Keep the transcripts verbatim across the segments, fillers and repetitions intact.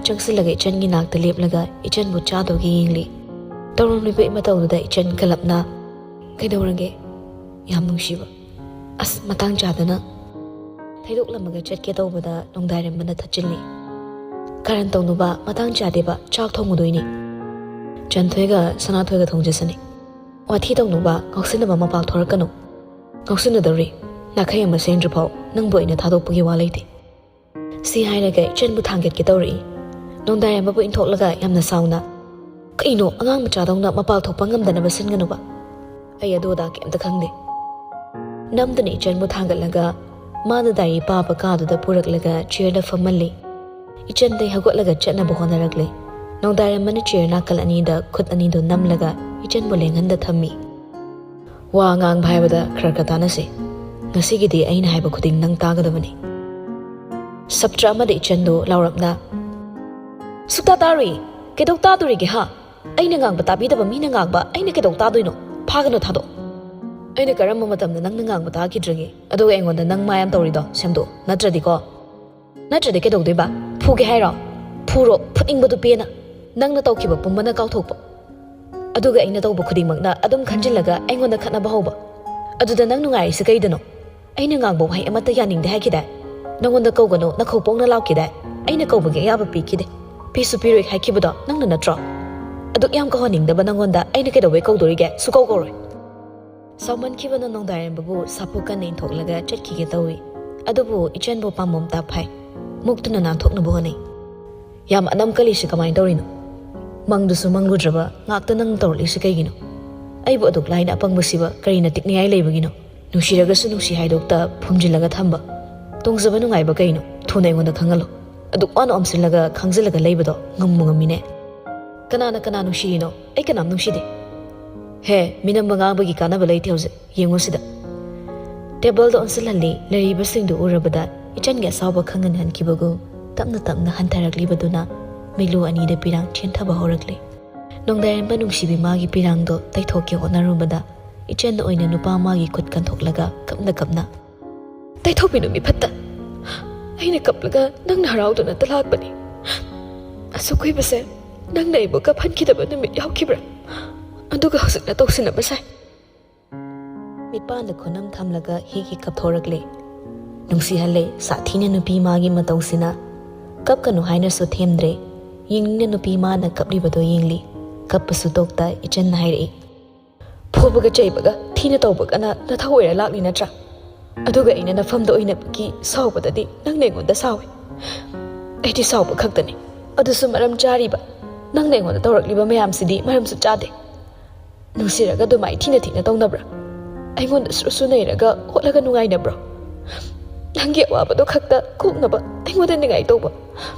ꯆꯪꯁꯤꯜꯂꯒ ꯏꯆꯟꯒꯤ ꯅꯥꯛꯇ ꯂꯦꯞꯂꯒ ꯏꯆꯟꯕꯨ ꯆꯥꯗꯧꯒꯤ ꯌꯦꯡꯂꯤ꯫ ꯇꯧꯔꯝꯂꯤꯕ ꯃꯇꯧꯗꯨꯗ ꯏꯆꯟ ꯀꯜꯂꯞꯅ, "ꯀꯩꯗꯧꯔꯒꯦ? ꯌꯥꯝ ꯅꯨꯡꯁꯤꯕ꯫ ꯑꯁ, ꯃꯇꯥꯡ ꯆꯥꯗꯅ"꯫ ꯊꯩꯗꯣꯛꯂꯝꯃꯒ ꯆꯠꯀꯦ ꯇꯧꯕꯗ ꯅꯣꯡꯗꯥꯏꯔꯦꯝꯕꯅ ꯊꯠꯆꯤꯜꯂꯤ꯫ "ꯀꯔꯟ ꯇꯧꯅꯨꯕ, ꯃꯇꯥꯡ ꯆꯥꯗꯦꯕ, ꯆꯥꯛ ꯊꯣꯡꯉꯨꯗꯣꯏꯅꯤ꯫ ꯆꯟꯊꯣꯏꯒ ꯁꯅꯥꯊꯣꯏꯒ ꯊꯣꯡꯖꯁꯅꯤ꯫ ꯋꯥꯊꯤ ꯇꯧꯅꯨꯕ, ꯉꯥꯎꯁꯤꯟꯅꯕ ꯃꯄꯥꯜ ꯊꯣꯔꯛꯀꯅꯨ꯫ ꯉꯥꯎꯁꯤꯟꯅꯗꯧꯔꯤ꯫ ꯅꯥꯈꯩ ꯑꯃ ꯁꯦꯝꯗ꯭ꯔꯤꯐꯥꯎ ꯅꯪꯕꯨ ꯑꯩꯅ ꯊꯥꯗꯣꯛꯄꯒꯤ ꯋꯥ ꯂꯩꯇꯦ"꯫ ꯁꯤ ꯍꯥꯏꯔꯒ ꯏꯆꯟꯕꯨ ꯊꯥꯡꯒꯠꯀꯦ ꯇꯧꯔꯛꯏ꯫ ꯅꯣꯡꯗꯥꯏꯔꯦꯝꯕꯕꯨ ꯏꯟꯊꯣꯛꯂꯒ ꯌꯥꯝꯅ ꯁꯥꯎꯅ, "ꯀꯩꯅꯣ, ꯑꯉꯥꯡ ꯃꯆꯥꯗꯧꯅ ꯃꯄꯥꯜ ꯊꯣꯛꯄ ꯉꯝꯗꯅꯕ ꯁꯤꯟꯒꯅꯨꯕ꯫ ꯑꯩ ꯑꯗꯨ ꯑꯗꯥ ꯀꯩꯝꯇ ꯈꯪꯗꯦ"꯫ ꯅꯝꯗꯨꯅ ꯏꯆꯟꯕꯨ ꯊꯥꯡꯒꯠꯂꯒ ꯃꯥꯅ ꯗꯥꯏꯔꯤ ꯄꯥꯕ ꯀꯥꯗꯨꯗ ꯄꯨꯔꯛꯂꯒ ꯆꯤꯌꯔꯗ ꯐꯝꯍꯜꯂꯤ꯫ ꯏꯆꯟꯗꯩ ꯍꯧꯒꯠꯂꯒ ꯆꯠꯅꯕ ꯍꯣꯠꯅꯔꯛꯂꯤ꯫ ꯅꯣꯡꯗꯥꯏꯔꯦꯝꯕꯅ ꯆꯤꯌꯔ ꯅꯥꯀꯜ ꯑꯅꯤꯗ ꯈꯨꯠ ꯑꯅꯤꯗꯨ ꯅꯝꯂꯒ ꯏꯆꯟꯕꯨ ꯂꯦꯡꯍꯟꯗ ꯊꯝꯃꯤ꯫ "ꯋꯥ ꯉꯥꯡꯕ ꯍꯥꯏꯕꯗ ꯈꯔ ꯈꯔ ꯇꯥꯟꯅꯁꯤ꯫ ꯉꯁꯤꯒꯤꯗꯤ ꯑꯩꯅ ꯍꯥꯏꯕ ꯈꯨꯗꯤꯡ ꯅꯪ ꯇꯥꯒꯗꯕꯅꯤ"꯫ ꯁꯞꯇ꯭ꯔ ꯑꯃꯗ ꯏꯆꯟꯗꯨ ꯂꯥꯎꯔꯞꯅ, "ꯁꯨꯛꯇꯥ ꯇꯥꯔꯨꯏ꯫ ꯀꯩꯗꯧ ꯇꯥꯗꯣꯔꯤꯒꯦ, ꯍꯥ? ꯑꯩꯅ ꯉꯥꯡꯕ ꯇꯥꯕꯤꯗꯕ ꯃꯤꯅ ꯉꯥꯡꯕ ꯑꯩꯅ ꯀꯩꯗꯧ ꯇꯥꯗꯣꯏꯅꯣ? ꯐꯥꯒꯅꯨ, ꯊꯥꯗꯣꯛ"꯫ "ꯑꯩꯅ ꯀꯔꯝꯕ ꯃꯇꯝꯗ ꯅꯪꯅ ꯉꯥꯡꯕ ꯇꯥꯈꯤꯗ꯭ꯔꯒꯦ? ꯑꯗꯨꯒ ꯑꯩꯉꯣꯟꯗ ꯅꯪ ꯃꯥꯌꯥꯝ ꯇꯧꯔꯤꯗꯣ ꯁꯦꯝꯗꯣꯛ, ꯅꯠꯇ꯭ꯔꯗꯤꯀꯣ"꯫ "ꯅꯠꯇ꯭ꯔꯗꯤ ꯀꯩꯗꯧꯗꯣꯏꯕ? ꯐꯨꯒꯦ ꯍꯥꯏꯔꯣ? ꯐꯨꯔꯣ, ꯐꯨꯅꯤꯡꯕꯗꯨ ꯄꯦꯟꯅ꯫ ꯅꯪꯅ ꯇꯧꯈꯤꯕ ꯄꯨꯝꯕꯅ ꯀꯥꯎꯊꯣꯛꯄ꯫ ꯑꯗꯨꯒ ꯑꯩꯅ ꯇꯧꯕ ꯈꯨꯗꯤꯡꯃꯛꯅ ꯑꯗꯨꯝ ꯈꯟꯖꯤꯜꯂꯒ ꯑꯩꯉꯣꯟꯗ ꯈꯠꯅꯕ ꯍꯧꯕ꯫ ꯑꯗꯨꯗ ꯅꯪ ꯅꯨꯡꯉꯥꯏꯔꯤꯁꯦ ꯀꯩꯗꯅꯣ? ꯑꯩꯅ ꯉꯥꯡꯕ ꯋꯥꯍꯩ ꯑꯃꯠꯇ ꯌꯥꯅꯤꯡꯗꯦ ꯍꯥꯏꯈꯤꯗꯥꯏ? ꯅꯉꯣꯟꯗ ꯀꯧꯒꯅꯨ, ꯅꯈꯧ ꯄꯣꯡꯅ ꯂꯥꯎꯈꯤꯗꯥꯏ? ꯑꯩꯅ ꯀꯧꯕꯒꯤ ꯑꯌꯥꯕ ꯄꯤꯈꯤꯗꯦ꯫ ꯄꯤꯁꯨ ꯄꯤꯔꯣꯏ ꯍꯥꯏꯈꯤꯕꯗꯣ ꯅꯪꯅ ꯅꯠꯇ꯭ꯔꯣ? ꯑꯗꯨꯛ ꯌꯥꯝ ꯀꯧꯍꯟꯅꯤꯡꯗꯕ ꯅꯉꯣꯟꯗ ꯑꯩꯅ ꯀꯩꯗꯧꯕꯩ ꯀꯧꯗꯣꯔꯤꯒꯦ? ꯁꯨꯀꯧ ꯀꯧꯔꯣꯏ"꯫ ꯁꯥꯎꯃꯟꯈꯤꯕꯅ ꯅꯣꯡꯗꯥꯏꯔꯦꯝꯕꯕꯨ ꯁꯥꯐꯨ ꯀꯟꯅ ꯏꯟꯊꯣꯛꯂꯒ ꯆꯠꯈꯤꯒꯦ ꯇꯧꯏ꯫ ꯑꯗꯨꯕꯨ ꯏꯆꯟꯕꯨ ꯄꯥꯝꯕꯣꯝ ꯇꯥꯐꯥꯏ꯫ ꯃꯨꯛꯇꯨꯅ ꯅꯥꯟꯊꯣꯛꯅꯕ ꯍꯣꯠꯅꯩ꯫ "ꯌꯥꯝ ꯑꯅꯝ ꯀꯜꯂꯤꯁꯤ ꯀꯃꯥꯏꯅ ꯇꯧꯔꯤꯅꯣ? ꯃꯪꯗꯨꯁꯨ ꯃꯪꯂꯨꯗ꯭ꯔꯕ ꯉꯥꯛꯇ ꯅꯪꯅ ꯇꯧꯔꯛꯂꯤꯁꯤ ꯀꯩꯒꯤꯅꯣ? ꯑꯩꯕꯨ ꯑꯗꯨꯛ ꯂꯥꯏꯅ ꯑꯄꯪꯕꯁꯤꯕ ꯀꯔꯤꯅ ꯇꯤꯛꯅꯤꯡꯉꯥꯏ ꯂꯩꯕꯒꯤꯅꯣ? ꯅꯨꯡꯁꯤꯔꯒꯁꯨ ꯅꯨꯡꯁꯤ ꯍꯥꯏꯗꯣꯛꯇ ꯐꯨꯝꯖꯤꯜꯂꯒ ꯊꯝꯕ꯫ ꯇꯣꯡꯖꯕ ꯅꯨꯡꯉꯥꯏꯕ ꯀꯩꯅꯣ? ꯊꯨꯅ ꯑꯩꯉꯣꯟꯗ ꯈꯪꯍꯜꯂꯣ꯫ ꯑꯗꯨꯛ ꯋꯥꯅ ꯑꯣꯝꯁꯤꯜꯂꯒ ꯈꯥꯡꯖꯤꯜꯂꯒ ꯂꯩꯕꯗꯣ ꯉꯝꯕꯨ ꯉꯝꯃꯤꯅꯦ꯫ ꯀꯅꯥꯅ ꯀꯅꯥ ꯅꯨꯡꯁꯤꯔꯤꯅꯣ? ꯑꯩ ꯀꯅꯥꯝ ꯅꯨꯡꯁꯤꯗꯦ"꯫ "ꯍꯦ, ꯃꯤꯅꯝꯕ ꯉꯥꯡꯕꯒꯤ ꯀꯥꯟꯅꯕ ꯂꯩꯇꯦ ꯍꯧꯖꯤꯛ꯫ ꯌꯦꯡꯉꯨ ꯁꯤꯗ"꯫ ꯇꯦꯕꯜꯗ ꯑꯣꯟꯁꯤꯜꯍꯜꯂꯤ꯫ ꯂꯩꯔꯤꯕꯁꯤꯡꯗꯨ ꯎꯔꯕꯗ ꯏꯆꯟꯒꯤ ꯑꯁꯥꯎꯕ ꯈꯪꯍꯟꯍꯟꯈꯤꯕꯒꯨꯝ ꯇꯞꯅ ꯇꯞꯅ ꯍꯟꯊꯔꯛꯂꯤꯕꯗꯨꯅ ꯃꯤꯠꯂꯨ ꯑꯅꯤꯗ ꯄꯤꯔꯥꯡ ꯆꯦꯟꯊꯕ ꯍꯧꯔꯛꯂꯤ꯫ ꯅꯣꯡꯗꯥꯏꯔꯦꯝꯕ ꯅꯨꯡꯁꯤꯕꯤ ꯃꯥꯒꯤ ꯄꯤꯔꯥꯡꯗꯣ ꯇꯩꯊꯣꯛꯀꯦ ꯍꯣꯠꯅꯔꯨꯕꯗ ꯏꯆꯟ ꯑꯣꯏꯅ ꯅꯨꯄꯥ ꯃꯥꯒꯤ ꯈꯨꯠ ꯀꯟꯊꯣꯛꯂꯒ ꯀꯞꯅ ꯀꯞꯅ, "ꯇꯩꯊꯣꯛꯄꯤꯅꯨ ꯃꯤꯐꯠꯇ꯫ ꯑꯩꯅ ꯀꯞꯂꯒ ꯅꯪꯅ ꯍꯔꯥꯎꯗꯨꯅꯇ ꯂꯥꯛꯄꯅꯤ꯫ ꯑꯁꯨꯛ ꯀꯨꯏꯕꯁꯦ ꯅꯪꯅ ꯑꯩꯕꯨ ꯀꯞꯍꯟꯈꯤꯗꯕ ꯅꯨꯃꯤꯠ ꯌꯥꯎꯈꯤꯕ꯭ꯔꯥ? ꯑꯗꯨꯒ ꯍꯧꯖꯤꯛꯅ ꯇꯧꯁꯤꯟꯅꯕ ꯁꯥꯏ꯫ ꯃꯤꯠꯄꯥꯟꯗ ꯈꯨꯅꯝ ꯊꯝꯂꯒ ꯍꯤꯒꯤ ꯀꯞꯊꯣꯔꯛꯂꯦ꯫ ꯅꯨꯡꯁꯤꯍꯜꯂꯦ ꯁꯥꯊꯤꯅ ꯅꯨꯄꯤ ꯃꯥꯒꯤ ꯃꯇꯧꯁꯤꯅ꯫ ꯀꯞꯀꯅꯨ ꯍꯥꯏꯅꯁꯨ ꯊꯦꯝꯗ꯭ꯔꯦ꯫ ꯌꯦꯡꯅꯤꯡꯅ ꯅꯨꯄꯤ ꯃꯥꯅ ꯀꯞꯂꯤꯕꯗꯣ ꯌꯦꯡꯂꯤ꯫ ꯀꯞꯄꯁꯨ ꯇꯣꯛꯇ ꯏꯆꯟꯅ ꯍꯥꯏꯔꯛꯏ, "ꯐꯨꯕꯒ ꯆꯩꯕꯒ ꯊꯤꯅ ꯇꯧꯕꯒꯅ ꯅꯊꯧ ꯑꯣꯏꯔ ꯂꯥꯛꯂꯤ ꯅꯠꯇ꯭ꯔꯥ? ꯑꯗꯨꯒ ꯑꯩꯅ ꯅꯐꯝꯗ ꯑꯣꯏꯅꯕꯒꯤ ꯁꯥꯎꯕꯗꯗꯤ ꯅꯪꯅ ꯑꯩꯉꯣꯟꯗ ꯁꯥꯎꯏ꯫ ꯑꯩꯗꯤ ꯁꯥꯎꯕ ꯈꯛꯇꯅꯤ, ꯑꯗꯨꯁꯨ ꯃꯔꯝ ꯆꯥꯔꯤꯕ꯫ ꯅꯪꯅ ꯑꯩꯉꯣꯟꯗ ꯇꯧꯔꯛꯂꯤꯕ ꯃꯌꯥꯝꯁꯤꯗꯤ ꯃꯔꯝꯁꯨ ꯆꯥꯗꯦ꯫ ꯅꯨꯡꯁꯤꯔꯒ ꯑꯗꯨꯃꯥꯏ ꯊꯤꯅ ꯊꯤꯅ ꯇꯧꯅꯕ꯭ꯔꯥ? ꯑꯩꯉꯣꯟꯗ ꯁꯨꯔꯨ ꯁꯨꯔꯨ ꯅꯩꯔꯒ ꯑꯣꯠꯂꯒ ꯅꯨꯡꯉꯥꯏꯅꯕ꯭ꯔꯣ? ꯅꯪꯒꯤ ꯑꯋꯥꯕꯗꯣ ꯈꯛꯇ ꯀꯣꯛꯅꯕ ꯑꯩꯉꯣꯟꯗ ꯅꯤꯡꯉꯥꯏ ꯇꯧꯕ꯫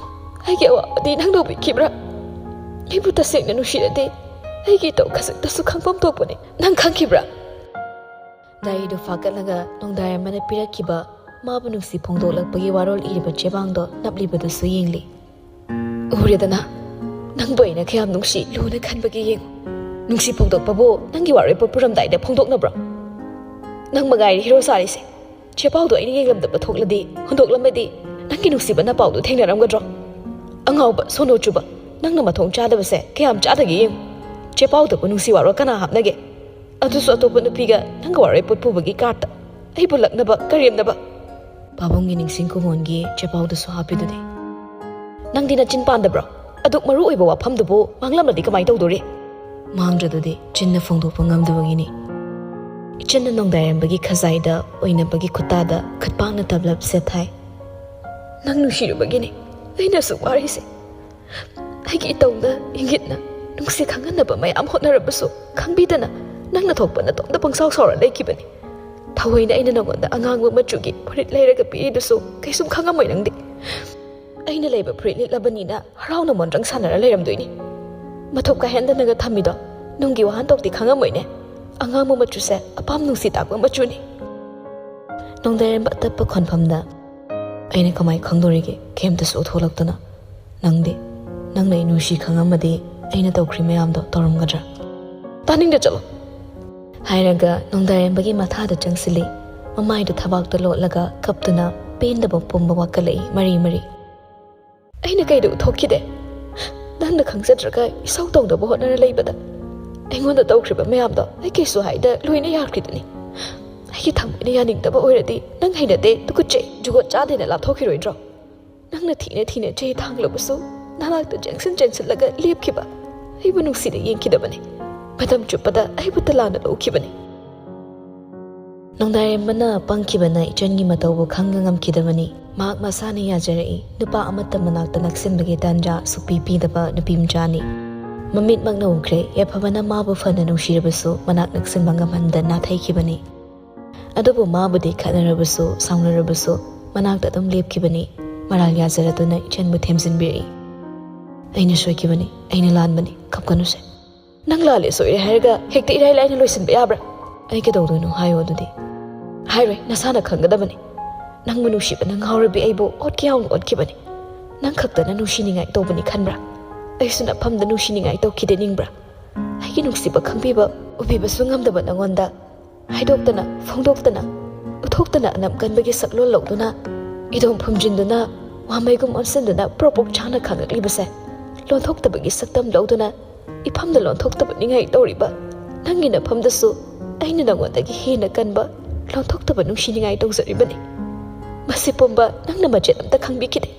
ꯑꯩꯒꯤ ꯑꯋꯥꯕꯗꯤ ꯅꯪ ꯂꯧꯕꯤꯈꯤꯕ꯭ꯔꯥ? ꯑꯩꯕꯨ ꯇꯁꯦꯡꯅ ꯅꯨꯡꯁꯤꯔꯗꯤ ꯑꯩꯒꯤ ꯏꯇꯧ ꯈꯖꯤꯛꯇꯁꯨ ꯈꯪꯐꯝ ꯊꯣꯛꯄꯅꯦ꯫ ꯅꯪ ꯈꯪꯈꯤꯕ꯭ꯔꯥ?" ꯗꯥꯏꯔꯤꯗꯨ ꯐꯥꯒꯠꯂꯒ ꯅꯣꯡꯗꯥꯔꯦꯝꯕꯅ ꯄꯤꯔꯛꯈꯤꯕ ꯃꯥꯕꯨ ꯅꯨꯡꯁꯤ ꯐꯣꯡꯗꯣꯛꯂꯛꯄꯒꯤ ꯋꯥꯔꯣꯜ ꯏꯔꯤꯕ ꯆꯦꯕꯥꯡꯗꯣ ꯅꯞꯂꯤꯕꯗꯨꯁꯨ ꯌꯦꯡꯂꯤ꯫ "ꯎꯔꯦꯗꯅ, ꯅꯪꯕꯨ ꯑꯩꯅ ꯀꯌꯥꯝ ꯅꯨꯡꯁꯤ ꯂꯨꯅ ꯈꯟꯕꯒꯦ ꯌꯦꯡꯉꯨ꯫ ꯅꯨꯡꯁꯤ ꯐꯣꯡꯗꯣꯛꯄꯕꯨ ꯅꯪꯒꯤ ꯋꯥꯔꯣꯏꯄꯣꯠ ꯄꯨꯔꯝꯗꯥꯏꯗ ꯐꯣꯡꯗꯣꯛꯅꯕ꯭ꯔꯣ? ꯅꯪ ꯃꯉꯥꯏꯔꯦ ꯍꯤꯔꯣ ꯁꯥꯔꯤꯁꯦ꯫ ꯆꯦꯄꯥꯎꯗꯣ ꯑꯩꯅ ꯌꯦꯡꯂꯝꯗꯕ ꯊꯣꯛꯂꯗꯤ, ꯍꯨꯟꯗꯣꯛꯂꯝꯃꯗꯤ ꯅꯪꯒꯤ ꯅꯨꯡꯁꯤꯕ ꯅꯄꯥꯎꯗꯨ ꯊꯦꯡꯅꯔꯝꯒꯗ꯭ꯔꯣ? ꯑꯉꯥꯎꯕ, ꯁꯣꯅꯣ ꯆꯨꯕ, ꯅꯪꯅ ꯃꯊꯣꯡ ꯆꯥꯗꯕꯁꯦ ꯀꯌꯥꯝ ꯆꯥꯗꯒꯦ ꯌꯦꯡꯉꯨ꯫ ꯆꯦꯄꯥꯎꯗꯕꯨ ꯅꯨꯡꯁꯤ ꯋꯥꯔꯣꯜ ꯀꯅꯥ ꯍꯥꯞꯅꯒꯦ? ꯑꯗꯨꯁꯨ ꯑꯇꯣꯞꯄ ꯅꯨꯄꯤꯒ ꯅꯪꯒ ꯋꯥꯔꯣꯏꯄꯣꯠ ꯄꯨꯕꯒꯤ ꯀꯥꯔꯠꯇ꯫ ꯑꯩꯕꯨ ꯂꯛꯅꯕ, ꯀꯔꯦꯝꯅꯕ꯫" ꯄꯥꯕꯨꯡꯒꯤ ꯅꯤꯡꯁꯤꯡ ꯈꯨꯕꯣꯟꯒꯤ ꯆꯦꯄꯥꯎꯗꯁꯨ ꯍꯥꯞꯄꯤꯗꯨꯗꯤ꯫ "ꯅꯪꯗꯤ ꯅꯆꯤꯟ ꯄꯥꯟꯗꯕ꯭ꯔꯣ? ꯑꯗꯨꯛ ꯃꯔꯨ ꯑꯣꯏꯕ ꯋꯥꯐꯝꯗꯨꯕꯨ ꯃꯥꯡꯂꯝꯂꯗꯤ ꯀꯃꯥꯏ ꯇꯧꯗꯣꯔꯤ?" ꯃꯥꯡꯗ꯭ꯔꯗꯨꯗꯤ ꯆꯤꯟꯅ ꯐꯣꯡꯗꯣꯛꯄ ꯉꯝꯗꯕꯒꯤꯅꯤ꯫ ꯏꯆꯟꯅ ꯅꯣꯡꯗꯥꯏꯔꯦꯝꯕꯒꯤ ꯈꯖꯥꯏꯗ ꯑꯣꯏꯅꯕꯒꯤ ꯈꯨꯠꯇꯥꯗ ꯈꯨꯠꯄꯥꯛꯅ ꯇꯞꯂꯞ ꯁꯦꯠꯊꯥꯏ꯫ "ꯅꯪ ꯅꯨꯡꯁꯤꯔꯨꯕꯒꯤꯅꯤ ꯑꯩꯅ ꯑꯁꯨꯛ ꯋꯥꯔꯤꯁꯦ꯫ ꯑꯩꯒꯤ ꯏꯇꯧꯅ, ꯏꯪꯒꯤꯠꯅ, ꯅꯨꯡꯁꯤ ꯈꯪꯍꯟꯅꯕ ꯃꯌꯥꯝ ꯍꯣꯠꯅꯔꯕꯁꯨ ꯈꯪꯕꯤꯗꯅ ꯅꯪꯅ ꯊꯣꯛꯄ ꯅꯇꯣꯝꯇ ꯄꯪꯁꯥꯎ ꯁꯥꯎꯔ ꯂꯩꯈꯤꯕꯅꯤ꯫ ꯊꯑꯣꯏꯅ ꯑꯩꯅ ꯅꯉꯣꯟꯗ ꯑꯉꯥꯡꯕ ꯃꯆꯨꯒꯤ ꯐꯨꯔꯤꯠ ꯂꯩꯔꯒ ꯄꯤꯔꯤꯗꯨꯁꯨ ꯀꯩꯁꯨꯝ ꯈꯪꯉꯝꯃꯣꯏ ꯅꯪꯗꯤ꯫ ꯑꯩꯅ ꯂꯩꯕ ꯐꯨꯔꯤꯠ ꯂꯤꯠꯂꯕꯅꯤꯅ ꯍꯔꯥꯎꯅ ꯃꯣꯟꯗ꯭ꯔꯪ ꯁꯥꯟꯅꯔ ꯂꯩꯔꯝꯗꯣꯏꯅꯤ꯫ ꯃꯊꯨꯞ ꯀꯥꯏꯍꯟꯗꯅꯒ ꯊꯝꯃꯤꯗꯣ ꯅꯨꯡꯒꯤ ꯋꯥꯍꯟꯊꯣꯛꯇꯤ ꯈꯪꯉꯝꯃꯣꯏꯅꯦ꯫ ꯑꯉꯥꯡꯕ ꯃꯆꯨꯁꯦ ꯑꯄꯥꯝ ꯅꯨꯡꯁꯤ ꯇꯥꯛꯄ ꯃꯆꯨꯅꯤ꯫" ꯅꯣꯡꯗꯥꯏꯔꯦꯝꯕ ꯑꯇꯞꯄ ꯈꯣꯟꯐꯝꯗ, "ꯑꯩꯅ ꯀꯃꯥꯏ ꯈꯪꯗꯣꯔꯤꯒꯦ? ꯀꯩꯝꯇꯁꯨ ꯎꯠꯊꯣꯛꯂꯛꯇꯅ꯫ ꯅꯪꯗꯤ, ꯅꯪꯅ ꯑꯩ ꯅꯨꯡꯁꯤ ꯈꯪꯉꯝꯃꯗꯤ ꯑꯩꯅ ꯇꯧꯈ꯭ꯔꯤ ꯃꯌꯥꯝꯗꯣ ꯇꯧꯔꯝꯒꯗ꯭ꯔꯥ?" "ꯇꯥꯅꯤꯡꯗꯦ, ꯆꯠꯂꯣ!" ꯍꯥꯏꯔꯒ ꯅꯣꯡꯗꯥꯏꯔꯦꯝꯕꯒꯤ ꯃꯊꯥꯗ ꯆꯪꯁꯤꯜꯂꯤ꯫ ꯃꯃꯥꯏꯗꯨ ꯊꯕꯥꯛꯇ ꯂꯣꯠꯂꯒ ꯀꯞꯇꯨꯅ ꯄꯦꯟꯗꯕ ꯄꯨꯝꯕ ꯋꯥꯀꯠꯂꯛꯏ ꯃꯔꯤ ꯃꯔꯤ꯫ "ꯑꯩꯅ ꯀꯩꯗ ꯎꯠꯊꯣꯛꯈꯤꯗꯦ? ꯅꯪꯅ ꯈꯪꯖꯗ꯭ꯔꯒ ꯏꯁꯧ ꯇꯧꯅꯕ ꯍꯣꯠꯅꯔ ꯂꯩꯕꯗ ꯑꯩꯉꯣꯟꯗ ꯇꯧꯈ꯭ꯔꯤꯕ ꯃꯌꯥꯝꯗꯣ ꯑꯩ ꯀꯩꯁꯨ ꯍꯥꯏꯗ ꯂꯣꯏꯅ ꯌꯥꯈ꯭ꯔꯤꯗꯨꯅꯤ꯫ ꯑꯩꯒꯤ ꯊꯃꯣꯏꯅ ꯌꯥꯅꯤꯡꯗꯕ ꯑꯣꯏꯔꯗꯤ ꯅꯪ ꯍꯩꯅꯗꯦ, ꯇꯨꯀꯠꯆꯩ, ꯖꯨꯒꯣꯠ ꯆꯥꯗꯦꯅ ꯂꯥꯞꯊꯣꯛꯈꯤꯔꯣꯏꯗ꯭ꯔꯣ? ꯅꯪꯅ ꯊꯤꯅ ꯊꯤꯅ ꯆꯦ ꯊꯥꯡꯂꯕꯁꯨ ꯅꯅꯥꯛꯇ ꯆꯦꯟꯁꯤꯟ ꯆꯦꯟꯁꯤꯜꯂꯒ ꯂꯦꯞꯈꯤꯕ, ꯑꯩꯕꯨ ꯅꯨꯡꯁꯤꯅ ꯌꯦꯡꯈꯤꯗꯕꯅꯤ꯫ ꯃꯇꯝ ꯆꯨꯞꯄꯗ ꯑꯩꯕꯨ ꯇꯂꯥꯅ ꯂꯧꯈꯤꯕꯅꯤ꯫ ꯅꯣꯡꯗꯥꯔꯦꯝꯕꯅ ꯄꯪꯈꯤꯕꯅ ꯏꯆꯟꯒꯤ ꯃꯇꯧꯕꯨ ꯈꯪꯕ ꯉꯝꯈꯤꯗꯕꯅꯤ꯫ ꯃꯍꯥꯛ ꯃꯁꯥꯅ ꯌꯥꯖꯔꯛꯏ꯫ ꯅꯨꯄꯥ ꯑꯃꯠꯇ ꯃꯅꯥꯛꯇ ꯅꯛꯁꯤꯟꯕꯒꯤ ꯇꯥꯟꯖꯥ ꯁꯨꯛꯄꯤ ꯄꯤꯗꯕ ꯅꯨꯄꯤ ꯃꯆꯥꯅꯤ꯫ ꯃꯃꯤꯠꯃꯛꯅ ꯎꯈ꯭ꯔꯦ, ꯌꯥꯏꯐꯕꯅ ꯃꯥꯕꯨ ꯐꯅ ꯅꯨꯡꯁꯤꯔꯕꯁꯨ ꯃꯅꯥꯛ ꯅꯛꯁꯤꯟꯕ ꯉꯝꯍꯟꯗ ꯅꯥꯊꯩꯈꯤꯕꯅꯤ꯫ ꯑꯗꯨꯕꯨ ꯃꯥꯕꯨꯗꯤ ꯈꯠꯅꯔꯕꯁꯨ, ꯁꯥꯎꯅꯔꯕꯁꯨ ꯃꯅꯥꯛꯇ ꯑꯗꯨꯝ ꯂꯦꯞꯈꯤꯕꯅꯤ꯫ ꯃꯔꯥꯜ ꯌꯥꯖꯔꯗꯨꯅ ꯏꯆꯟꯕꯨ ꯊꯦꯝꯖꯤꯟꯕꯤꯔꯛꯏ꯫ "ꯑꯩꯅ ꯁꯣꯏꯈꯤꯕꯅꯤ, ꯑꯩꯅ ꯂꯥꯟꯕꯅꯤ, ꯀꯞꯀꯅꯨꯁꯦ꯫ ꯅꯪ ꯂꯥꯜꯂꯦ ꯁꯣꯏꯔꯦ ꯍꯥꯏꯔꯒ ꯍꯦꯛꯇ ꯏꯔꯥꯏ ꯂꯥꯏꯅ ꯂꯣꯏꯁꯤꯟꯕ ꯌꯥꯕ꯭ꯔꯥ?" "ꯑꯩ ꯀꯩꯗꯧꯗꯣꯏꯅꯣ? ꯍꯥꯏꯌꯣ ꯑꯗꯨꯗꯤ꯫" "ꯍꯥꯏꯔꯣꯏ, ꯅꯁꯥꯅ ꯈꯪꯒꯗꯕꯅꯤ꯫ ꯅꯪꯕꯨ ꯅꯨꯡꯁꯤꯕꯅ ꯉꯥꯎꯔꯕꯤ ꯑꯩꯕꯨ ꯑꯣꯠꯀꯦ ꯌꯥꯎꯅ ꯑꯣꯠꯈꯤꯕꯅꯤ꯫ ꯅꯪ ꯈꯛꯇꯅ ꯅꯨꯡꯁꯤꯅꯤꯡꯉꯥꯏ ꯇꯧꯕꯅꯤ ꯈꯟꯕ꯭ꯔꯥ? ꯑꯩꯁꯨ ꯅꯐꯝꯗ ꯅꯨꯡꯁꯤꯅꯤꯡꯉꯥꯏ ꯇꯧꯈꯤꯗꯦ ꯅꯤꯡꯕ꯭ꯔꯥ? ꯑꯩꯒꯤ ꯅꯨꯡꯁꯤꯕ ꯈꯪꯕꯤꯕ, ꯎꯕꯤꯕꯁꯨ ꯉꯝꯗꯕ ꯅꯉꯣꯟꯗ ꯍꯥꯏꯗꯣꯛꯇꯅ, ꯐꯣꯡꯗꯣꯛꯇꯅ, ꯎꯠꯊꯣꯛꯇꯅ ꯑꯅꯝ ꯀꯟꯕꯒꯤ ꯁꯛꯂꯣꯟ ꯂꯧꯗꯨꯅ, ꯏꯗꯣꯝ ꯐꯨꯝꯖꯤꯟꯗꯨꯅ, ꯋꯥꯃꯩꯒꯨꯝ ꯑꯣꯟꯁꯤꯟꯗꯨꯅ ꯄ꯭ꯔꯣꯛ ꯄ꯭ꯔꯣꯛ ꯆꯥꯅ ꯈꯥꯡꯉꯛꯂꯤꯕꯁꯦ, ꯂꯣꯟꯊꯣꯛꯇꯕꯒꯤ ꯁꯛꯇꯝ ꯂꯧꯗꯨꯅ ꯏꯐꯝꯗ ꯂꯣꯟꯊꯣꯛꯇꯕ ꯅꯤꯡꯉꯥꯏ ꯇꯧꯔꯤꯕ ꯅꯪꯒꯤ ꯅꯐꯝꯗꯁꯨ ꯑꯩꯅ ꯅꯉꯣꯟꯗꯒꯤ ꯍꯦꯟꯅ ꯀꯟꯕ ꯂꯣꯟꯊꯣꯛꯇꯕ ꯅꯨꯡꯁꯤ ꯅꯤꯡꯉꯥꯏ ꯇꯧꯖꯔꯤꯕꯅꯤ꯫ ꯃꯁꯤ ꯄꯨꯝꯕ ꯅꯪꯅ ꯃꯆꯦꯠ ꯑꯝꯇ ꯈꯪꯕꯤꯈꯤꯗꯦ꯫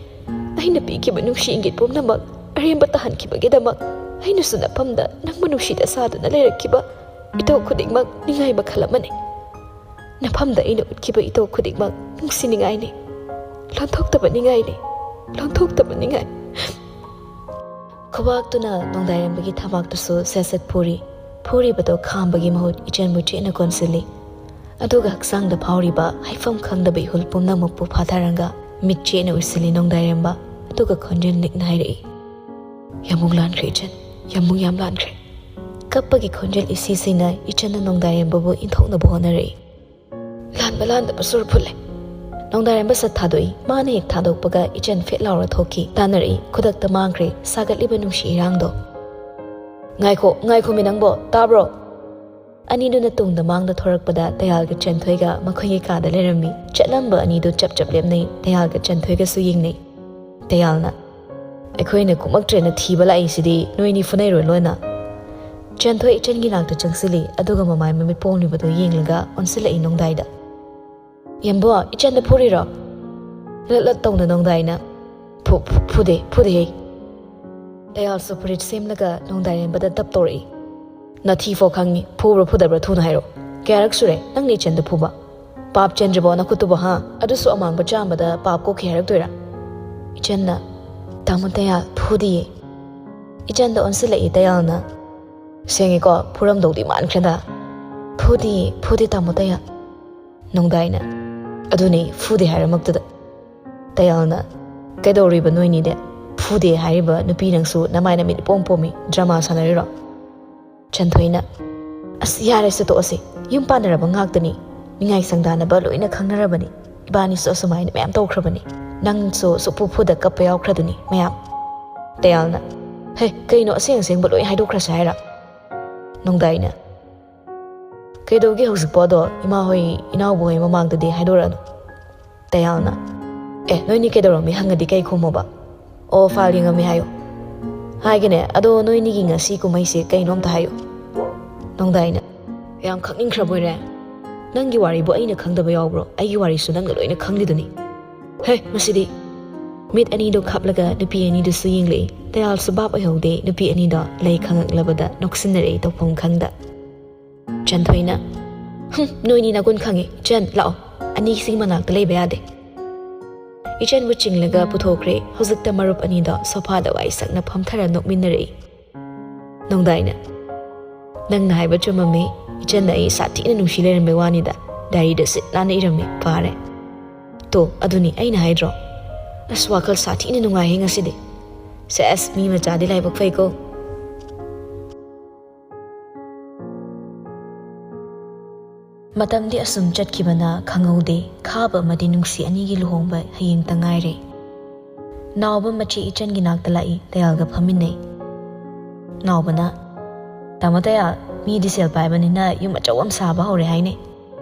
ꯑꯩꯅ ꯄꯤꯈꯤꯕ ꯅꯨꯡꯁꯤ ꯏꯪꯒꯤꯠ ꯄꯨꯝꯅꯃꯛ ꯑꯔꯦꯝꯕ ꯇꯥꯍꯟꯈꯤꯕꯒꯤꯗꯃꯛ ꯑꯩꯅꯁꯨ ꯅꯐꯝꯗ ꯅꯪꯕꯨ ꯅꯨꯡꯁꯤꯗ ꯁꯥꯗꯨꯅ ꯂꯩꯔꯛꯈꯤꯕ ꯏꯇꯧ ꯈꯨꯗꯤꯡꯃꯛ ꯅꯤꯡꯉꯥꯏ ꯃꯈꯜ ꯑꯃꯅꯤ꯫ ꯅꯐꯝꯗ ꯑꯩꯅ ꯎꯠꯈꯤꯕ ꯏꯇꯧ ꯈꯨꯗꯤꯡꯃꯛ ꯅꯨꯡꯁꯤꯅꯤꯡꯉꯥꯏꯅꯤ, ꯂꯣꯟꯊꯣꯛꯇꯕ ꯅꯤꯡꯉꯥꯏꯅꯤ, ꯂꯣꯟꯊꯣꯛꯇꯕ ꯅꯤꯡꯉꯥꯏ꯫" ꯈꯨꯕꯥꯛꯇꯨꯅ ꯅꯣꯡꯗꯥꯏꯔꯦꯝꯕꯒꯤ ꯊꯕꯥꯛꯇꯨꯁꯨ ꯁꯦꯠ ꯁꯦꯠ ꯐꯨꯔꯤ꯫ ꯐꯨꯔꯤꯕꯗꯣ ꯈꯥꯝꯕꯒꯤ ꯃꯍꯨꯠ ꯏꯆꯟꯕꯨ ꯆꯦꯠꯅ ꯀꯣꯟꯁꯤꯜꯂꯤ꯫ ꯑꯗꯨꯒ ꯍꯛꯆꯥꯡꯗ ꯐꯥꯎꯔꯤꯕ ꯍꯥꯏꯐꯝ ꯈꯪꯗꯕ ꯏꯍꯨꯜ ꯄꯨꯝꯅꯃꯛꯄꯨ ꯐꯥꯊꯔꯒ ꯃꯤꯠ ꯆꯦꯠꯅ ꯎꯏꯁꯤꯜꯂꯤ ꯅꯣꯡꯗꯥꯏꯔꯦꯝꯕ꯫ ꯑꯗꯨꯒ ꯈꯣꯟꯖꯦꯜ ꯂꯤꯛꯅ ꯍꯥꯏꯔꯛꯏ, "ꯌꯥꯝꯃꯨꯛ ꯂꯥꯟꯈ꯭ꯔꯦ ꯏꯆꯟ, ꯌꯥꯝꯃꯨꯛ ꯌꯥꯝ ꯂꯥꯟꯈ꯭ꯔꯦ꯫" ꯀꯞꯄꯒꯤ ꯈꯣꯟꯖꯦꯜ ꯏꯁꯤ ꯁꯤꯅ ꯏꯆꯟꯅ ꯅꯣꯡꯗꯥꯏꯔꯦꯝꯕꯕꯨ ꯏꯟꯊꯣꯛꯅꯕ ꯍꯣꯠꯅꯔꯛꯏ꯫ "ꯂꯥꯟꯕ ꯂꯥꯟꯗꯕ ꯁꯨꯔ ꯐꯨꯜꯂꯦ꯫" ꯅꯣꯡꯗꯥꯏꯔꯦꯝꯕ ꯁꯠ ꯊꯥꯗꯣꯛꯏ꯫ ꯃꯥꯅ ꯍꯦꯛ ꯊꯥꯗꯣꯛꯄꯒ ꯏꯆꯟ ꯐꯦꯠ ꯂꯥꯎꯔ ꯊꯣꯛꯈꯤ꯫ ꯇꯥꯟꯅꯔꯛꯏ꯫ ꯈꯨꯗꯛꯇ ꯃꯥꯡꯈ꯭ꯔꯦ ꯁꯥꯒꯠꯂꯤꯕ ꯅꯨꯡꯁꯤ ꯏꯔꯥꯡꯗꯣ꯫ "ꯉꯥꯏꯈꯣ, ꯉꯥꯏꯈꯣꯃꯤ ꯅꯪꯕꯣ, ꯇꯥꯕ꯭ꯔꯣ?" ꯑꯅꯤꯗꯨꯅ ꯇꯨꯡꯗ ꯃꯥꯡꯗ ꯊꯣꯔꯛꯄꯗ ꯇꯌꯥꯜꯒ ꯆꯟꯊꯣꯏꯒ ꯃꯈꯣꯏꯒꯤ ꯀꯥꯗ ꯂꯩꯔꯝꯃꯤ꯫ ꯆꯠꯂꯝꯕ ꯑꯅꯤꯗꯨ ꯆꯞ ꯆꯞ ꯂꯦꯞꯅꯩ꯫ ꯇꯌꯥꯜꯒ ꯆꯟꯊꯣꯏꯒꯁꯨ ꯌꯦꯡꯅꯩ꯫ ꯇꯌꯥꯜꯅ, ꯑꯩꯈꯣꯏꯅ ꯀꯨꯝꯃꯛꯇ꯭ꯔꯦꯅ ꯊꯤꯕ ꯂꯥꯛꯏꯁꯤꯗꯤ ꯅꯣꯏꯅꯤ ꯐꯨꯅꯩꯔꯣꯏ ꯂꯣꯏꯅ꯫ ꯆꯦꯟꯊꯣꯏ ꯏꯆꯟꯒꯤ ꯅꯥꯛꯇ ꯆꯪꯁꯤꯜꯂꯤ, ꯑꯗꯨꯒ ꯃꯃꯥꯏ ꯃꯃꯤꯠ ꯄꯣꯝꯂꯤꯕꯗꯨ ꯌꯦꯡꯂꯒ ꯑꯣꯟꯁꯤꯜꯂꯛꯏ ꯅꯣꯡꯗꯥꯏꯗ꯫ "ꯌꯦꯝꯕꯣ, ꯏꯆꯟꯗ ꯐꯨꯔꯤꯔꯣ?" ꯂꯠ ꯂꯠ ꯇꯧꯅ ꯅꯣꯡꯗꯥꯏꯅ, "ꯐꯨ-, ꯐꯨ-, ꯐꯨꯗꯦ, ꯐꯨꯗꯦꯍꯦ!" ꯇꯌꯥꯜꯁꯨ ꯐꯨꯔꯤꯠ ꯁꯦꯝꯂꯒ ꯅꯣꯡꯗꯥꯏꯔꯦꯝꯕꯗ ꯗꯞ ꯇꯧꯔꯛꯏ꯫ "ꯅꯊꯤ ꯐꯥꯎ ꯈꯪꯉꯤ, ꯐꯨꯕ꯭ꯔꯥ ꯐꯨꯗꯕ꯭ꯔꯥ ꯊꯨꯅ ꯍꯥꯏꯔꯣ꯫ ꯀꯌꯥꯔꯛ ꯁꯨꯔꯦ ꯅꯪꯅ ꯏꯆꯟꯗ ꯐꯨꯕ? ꯄꯥꯞ ꯆꯦꯟꯗ꯭ꯔꯤꯕꯣ ꯅꯈꯨꯠꯇꯨꯕꯣ, ꯍꯥ? ꯑꯗꯨꯁꯨ ꯑꯃꯥꯡꯕ ꯆꯥꯝꯕꯗ ꯄꯥꯞ ꯀꯣꯛꯈꯤ ꯍꯥꯏꯔꯛꯇꯣꯏꯔꯥ?" ꯏꯆꯟꯅ, "ꯇꯥꯃꯣ ꯇꯌꯥꯜ, ꯐꯨꯗꯤꯌꯦ꯫" ꯏꯆꯟꯗ ꯑꯣꯟꯁꯤꯜꯂꯛꯏ ꯇꯌꯥꯜꯅ, "ꯁꯦꯡꯉꯦꯀꯣ, ꯐꯨꯔꯝꯗꯧꯗꯤ ꯃꯥꯟꯈ꯭ꯔꯦꯗ꯫" "ꯐꯨꯗꯤꯌꯦ, ꯐꯨꯗꯦ ꯇꯥꯃꯣ ꯇꯌꯥꯜ꯫" ꯅꯣꯡꯗꯥꯏꯅ, "ꯑꯗꯨꯅꯦ, ꯐꯨꯗꯦ ꯍꯥꯏꯔꯃꯛꯇꯗ꯫" ꯇꯌꯥꯜꯅ, "ꯀꯩꯗꯧꯔꯤꯕ ꯅꯣꯏꯅꯤꯗꯤ? ꯐꯨꯗꯦ ꯍꯥꯏꯔꯤꯕ ꯅꯨꯄꯤ ꯅꯪꯁꯨ ꯅꯃꯥꯏ ꯅꯃꯤꯠ ꯏꯄꯣꯝ ꯄꯣꯝꯃꯤ, ꯗ꯭ꯔꯃꯥ ꯁꯥꯟꯅꯔꯤꯔꯣ?" ꯆꯟꯊꯣꯏꯅ, "ꯑꯁ, ꯌꯥꯔꯦꯁꯦ, ꯇꯣꯛꯑꯁꯦ꯫ ꯌꯨꯝ ꯄꯥꯟꯅꯔꯕ ꯉꯥꯛꯇꯅꯤ꯫ ꯅꯤꯡꯉꯥꯏ ꯁꯪꯗꯥꯅꯕ ꯂꯣꯏꯅ ꯈꯪꯅꯔꯕꯅꯤ꯫ ꯏꯕꯥꯅꯤꯁꯨ ꯑꯁꯨꯃꯥꯏꯅ ꯃꯌꯥꯝ ꯇꯧꯈ꯭ꯔꯕꯅꯤ꯫ ꯅꯪꯁꯨ ꯁꯨꯛꯐꯨ ꯐꯨꯗ ꯀꯞꯄ ꯌꯥꯎꯈ꯭ꯔꯗꯨꯅꯤ ꯃꯌꯥꯝ꯫" ꯇꯌꯥꯜꯅ, "ꯍꯦ, ꯀꯩꯅꯣ, ꯑꯁꯦꯡ ꯑꯁꯦꯡꯕ ꯂꯣꯏ ꯍꯥꯏꯗꯣꯛꯈ꯭ꯔꯁꯦ ꯍꯥꯏꯔ?" ꯅꯣꯡꯗꯥꯏꯅ, "ꯀꯩꯗꯧꯒꯦ ꯍꯧꯖꯤꯛꯄꯣ? ꯑꯗꯣ ꯏꯃꯥ ꯍꯣꯏ, ꯏꯅꯥꯎꯕ ꯍꯣꯏ ꯃꯃꯥꯡꯗꯗꯤ ꯍꯥꯏꯗꯣꯔꯛꯑꯅꯨ꯫" ꯇꯌꯥꯜꯅ, "ꯑꯦ, ꯅꯣꯏꯅꯤ ꯀꯩꯗꯧꯔꯝꯃꯤ ꯍꯪꯉꯗꯤ ꯀꯩ ꯈꯨꯝꯃꯣꯕ? ꯑꯣ, ꯐꯥꯏꯜ ꯌꯦꯡꯉꯝꯃꯤ ꯍꯥꯏꯌꯨ꯫ ꯍꯥꯏꯒꯦꯅꯦ, ꯑꯗꯣ ꯅꯣꯏꯅꯤꯒꯤ ꯉꯁꯤ ꯀꯨꯝꯍꯩꯁꯦ ꯀꯩꯅꯣ ꯑꯝꯇ ꯍꯥꯏꯌꯨ꯫" ꯅꯣꯡꯗꯥꯏꯅ, "ꯌꯥꯝ ꯈꯪꯅꯤꯡꯈ꯭ꯔꯕꯣꯏꯔꯦ? ꯅꯪꯒꯤ ꯋꯥꯔꯤꯕꯨ ꯑꯩꯅ ꯈꯪꯗꯕ ꯌꯥꯎꯕ꯭ꯔꯣ? ꯑꯩꯒꯤ ꯋꯥꯔꯤꯁꯨ ꯅꯪꯅ ꯂꯣꯏꯅ ꯈꯪꯂꯤꯗꯨꯅꯤ꯫ ꯍꯦ, ꯃꯁꯤꯗꯤ!" ꯃꯤꯠ ꯑꯅꯤꯗꯨ ꯈꯞꯂꯒ ꯅꯨꯄꯤ ꯑꯅꯤꯗꯨꯁꯨ ꯌꯦꯡꯂꯛꯏ꯫ ꯇꯌꯥꯜꯁꯨ ꯚꯥꯞ ꯑꯣꯏꯍꯧꯗꯦ, ꯅꯨꯄꯤ ꯑꯅꯤꯗꯣ ꯂꯩ ꯈꯪꯉꯛꯂꯕꯗ ꯅꯣꯛꯁꯤꯟꯅꯔꯛꯏ ꯇꯧꯐꯝ ꯈꯪꯗ꯫ ꯆꯟꯊꯣꯏꯅ, "ꯍꯨꯝ, ꯅꯣꯏꯅꯤ ꯅꯒꯨꯟ ꯈꯪꯉꯦ꯫ ꯏꯆꯟ, ꯂꯥꯛꯑꯣ, ꯑꯅꯤꯁꯤ ꯃꯅꯥꯛꯇ ꯂꯩꯕ ꯌꯥꯗꯦ꯫" ꯏꯆꯟꯕꯨ ꯆꯤꯡꯂꯒ ꯄꯨꯊꯣꯛꯈ꯭ꯔꯦ꯫ ꯍꯧꯖꯤꯛꯇ ꯃꯔꯨꯞ ꯑꯅꯤꯗꯣ ꯁꯣꯐꯥꯗ ꯋꯥꯏ ꯁꯛꯅ ꯐꯝꯊꯔ ꯅꯣꯛꯃꯤꯟꯅꯔꯛꯏ꯫ ꯅꯣꯡꯗꯥꯏꯅ, "ꯅꯪꯅ ꯍꯥꯏꯕ ꯆꯨꯝꯃꯝꯃꯦ꯫ ꯏꯆꯟꯅ ꯑꯩ ꯁꯥꯊꯤꯅ ꯅꯨꯡꯁꯤ ꯂꯩꯔꯝꯕꯩ ꯋꯥꯅꯤꯗ꯫ ꯗꯥꯏꯔꯤꯗ ꯁꯤꯠ ꯅꯥꯟꯅ ꯏꯔꯝꯃꯦ, ꯄꯥꯔꯦ꯫" "ꯇꯣ, ꯑꯗꯨꯅꯤ ꯑꯩꯅ ꯍꯥꯏꯗ꯭ꯔꯣ? ꯑꯁ, ꯋꯥꯈꯜ ꯁꯥꯊꯤꯅ ꯅꯨꯡꯉꯥꯏꯍꯦ ꯉꯁꯤꯗꯤ꯫ ꯁꯦꯁ, ꯃꯤ ꯃꯆꯥꯗꯤ ꯂꯥꯏꯕꯛ ꯐꯩꯀꯣ꯫" ꯃꯇꯝꯗꯤ ꯑꯁꯨꯝ ꯆꯠꯈꯤꯕꯅ ꯈꯪꯍꯧꯗꯦ꯫ ꯈꯥꯕ ꯑꯃꯗꯤ ꯅꯨꯡꯁꯤ ꯑꯅꯤꯒꯤ ꯂꯨꯍꯣꯡꯕ ꯍꯌꯦꯡꯇ ꯉꯥꯏꯔꯦ꯫ ꯅꯥꯎꯕ ꯃꯆꯦ ꯏꯆꯟꯒꯤ ꯅꯥꯛꯇ ꯂꯥꯛꯏ, ꯇꯌꯥꯜꯒ ꯐꯝꯃꯤꯟꯅꯩ꯫ ꯅꯥꯎꯕꯅ, "ꯇꯥꯃꯣ ꯇꯌꯥꯜ, ꯃꯤꯗꯤ ꯁꯦꯜ ꯄꯥꯏꯕꯅꯤꯅ ꯌꯨꯝ ꯑꯆꯧꯕ ꯑꯃ ꯁꯥꯕ ꯍꯧꯔꯦ ꯍꯥꯏꯅꯦ꯫"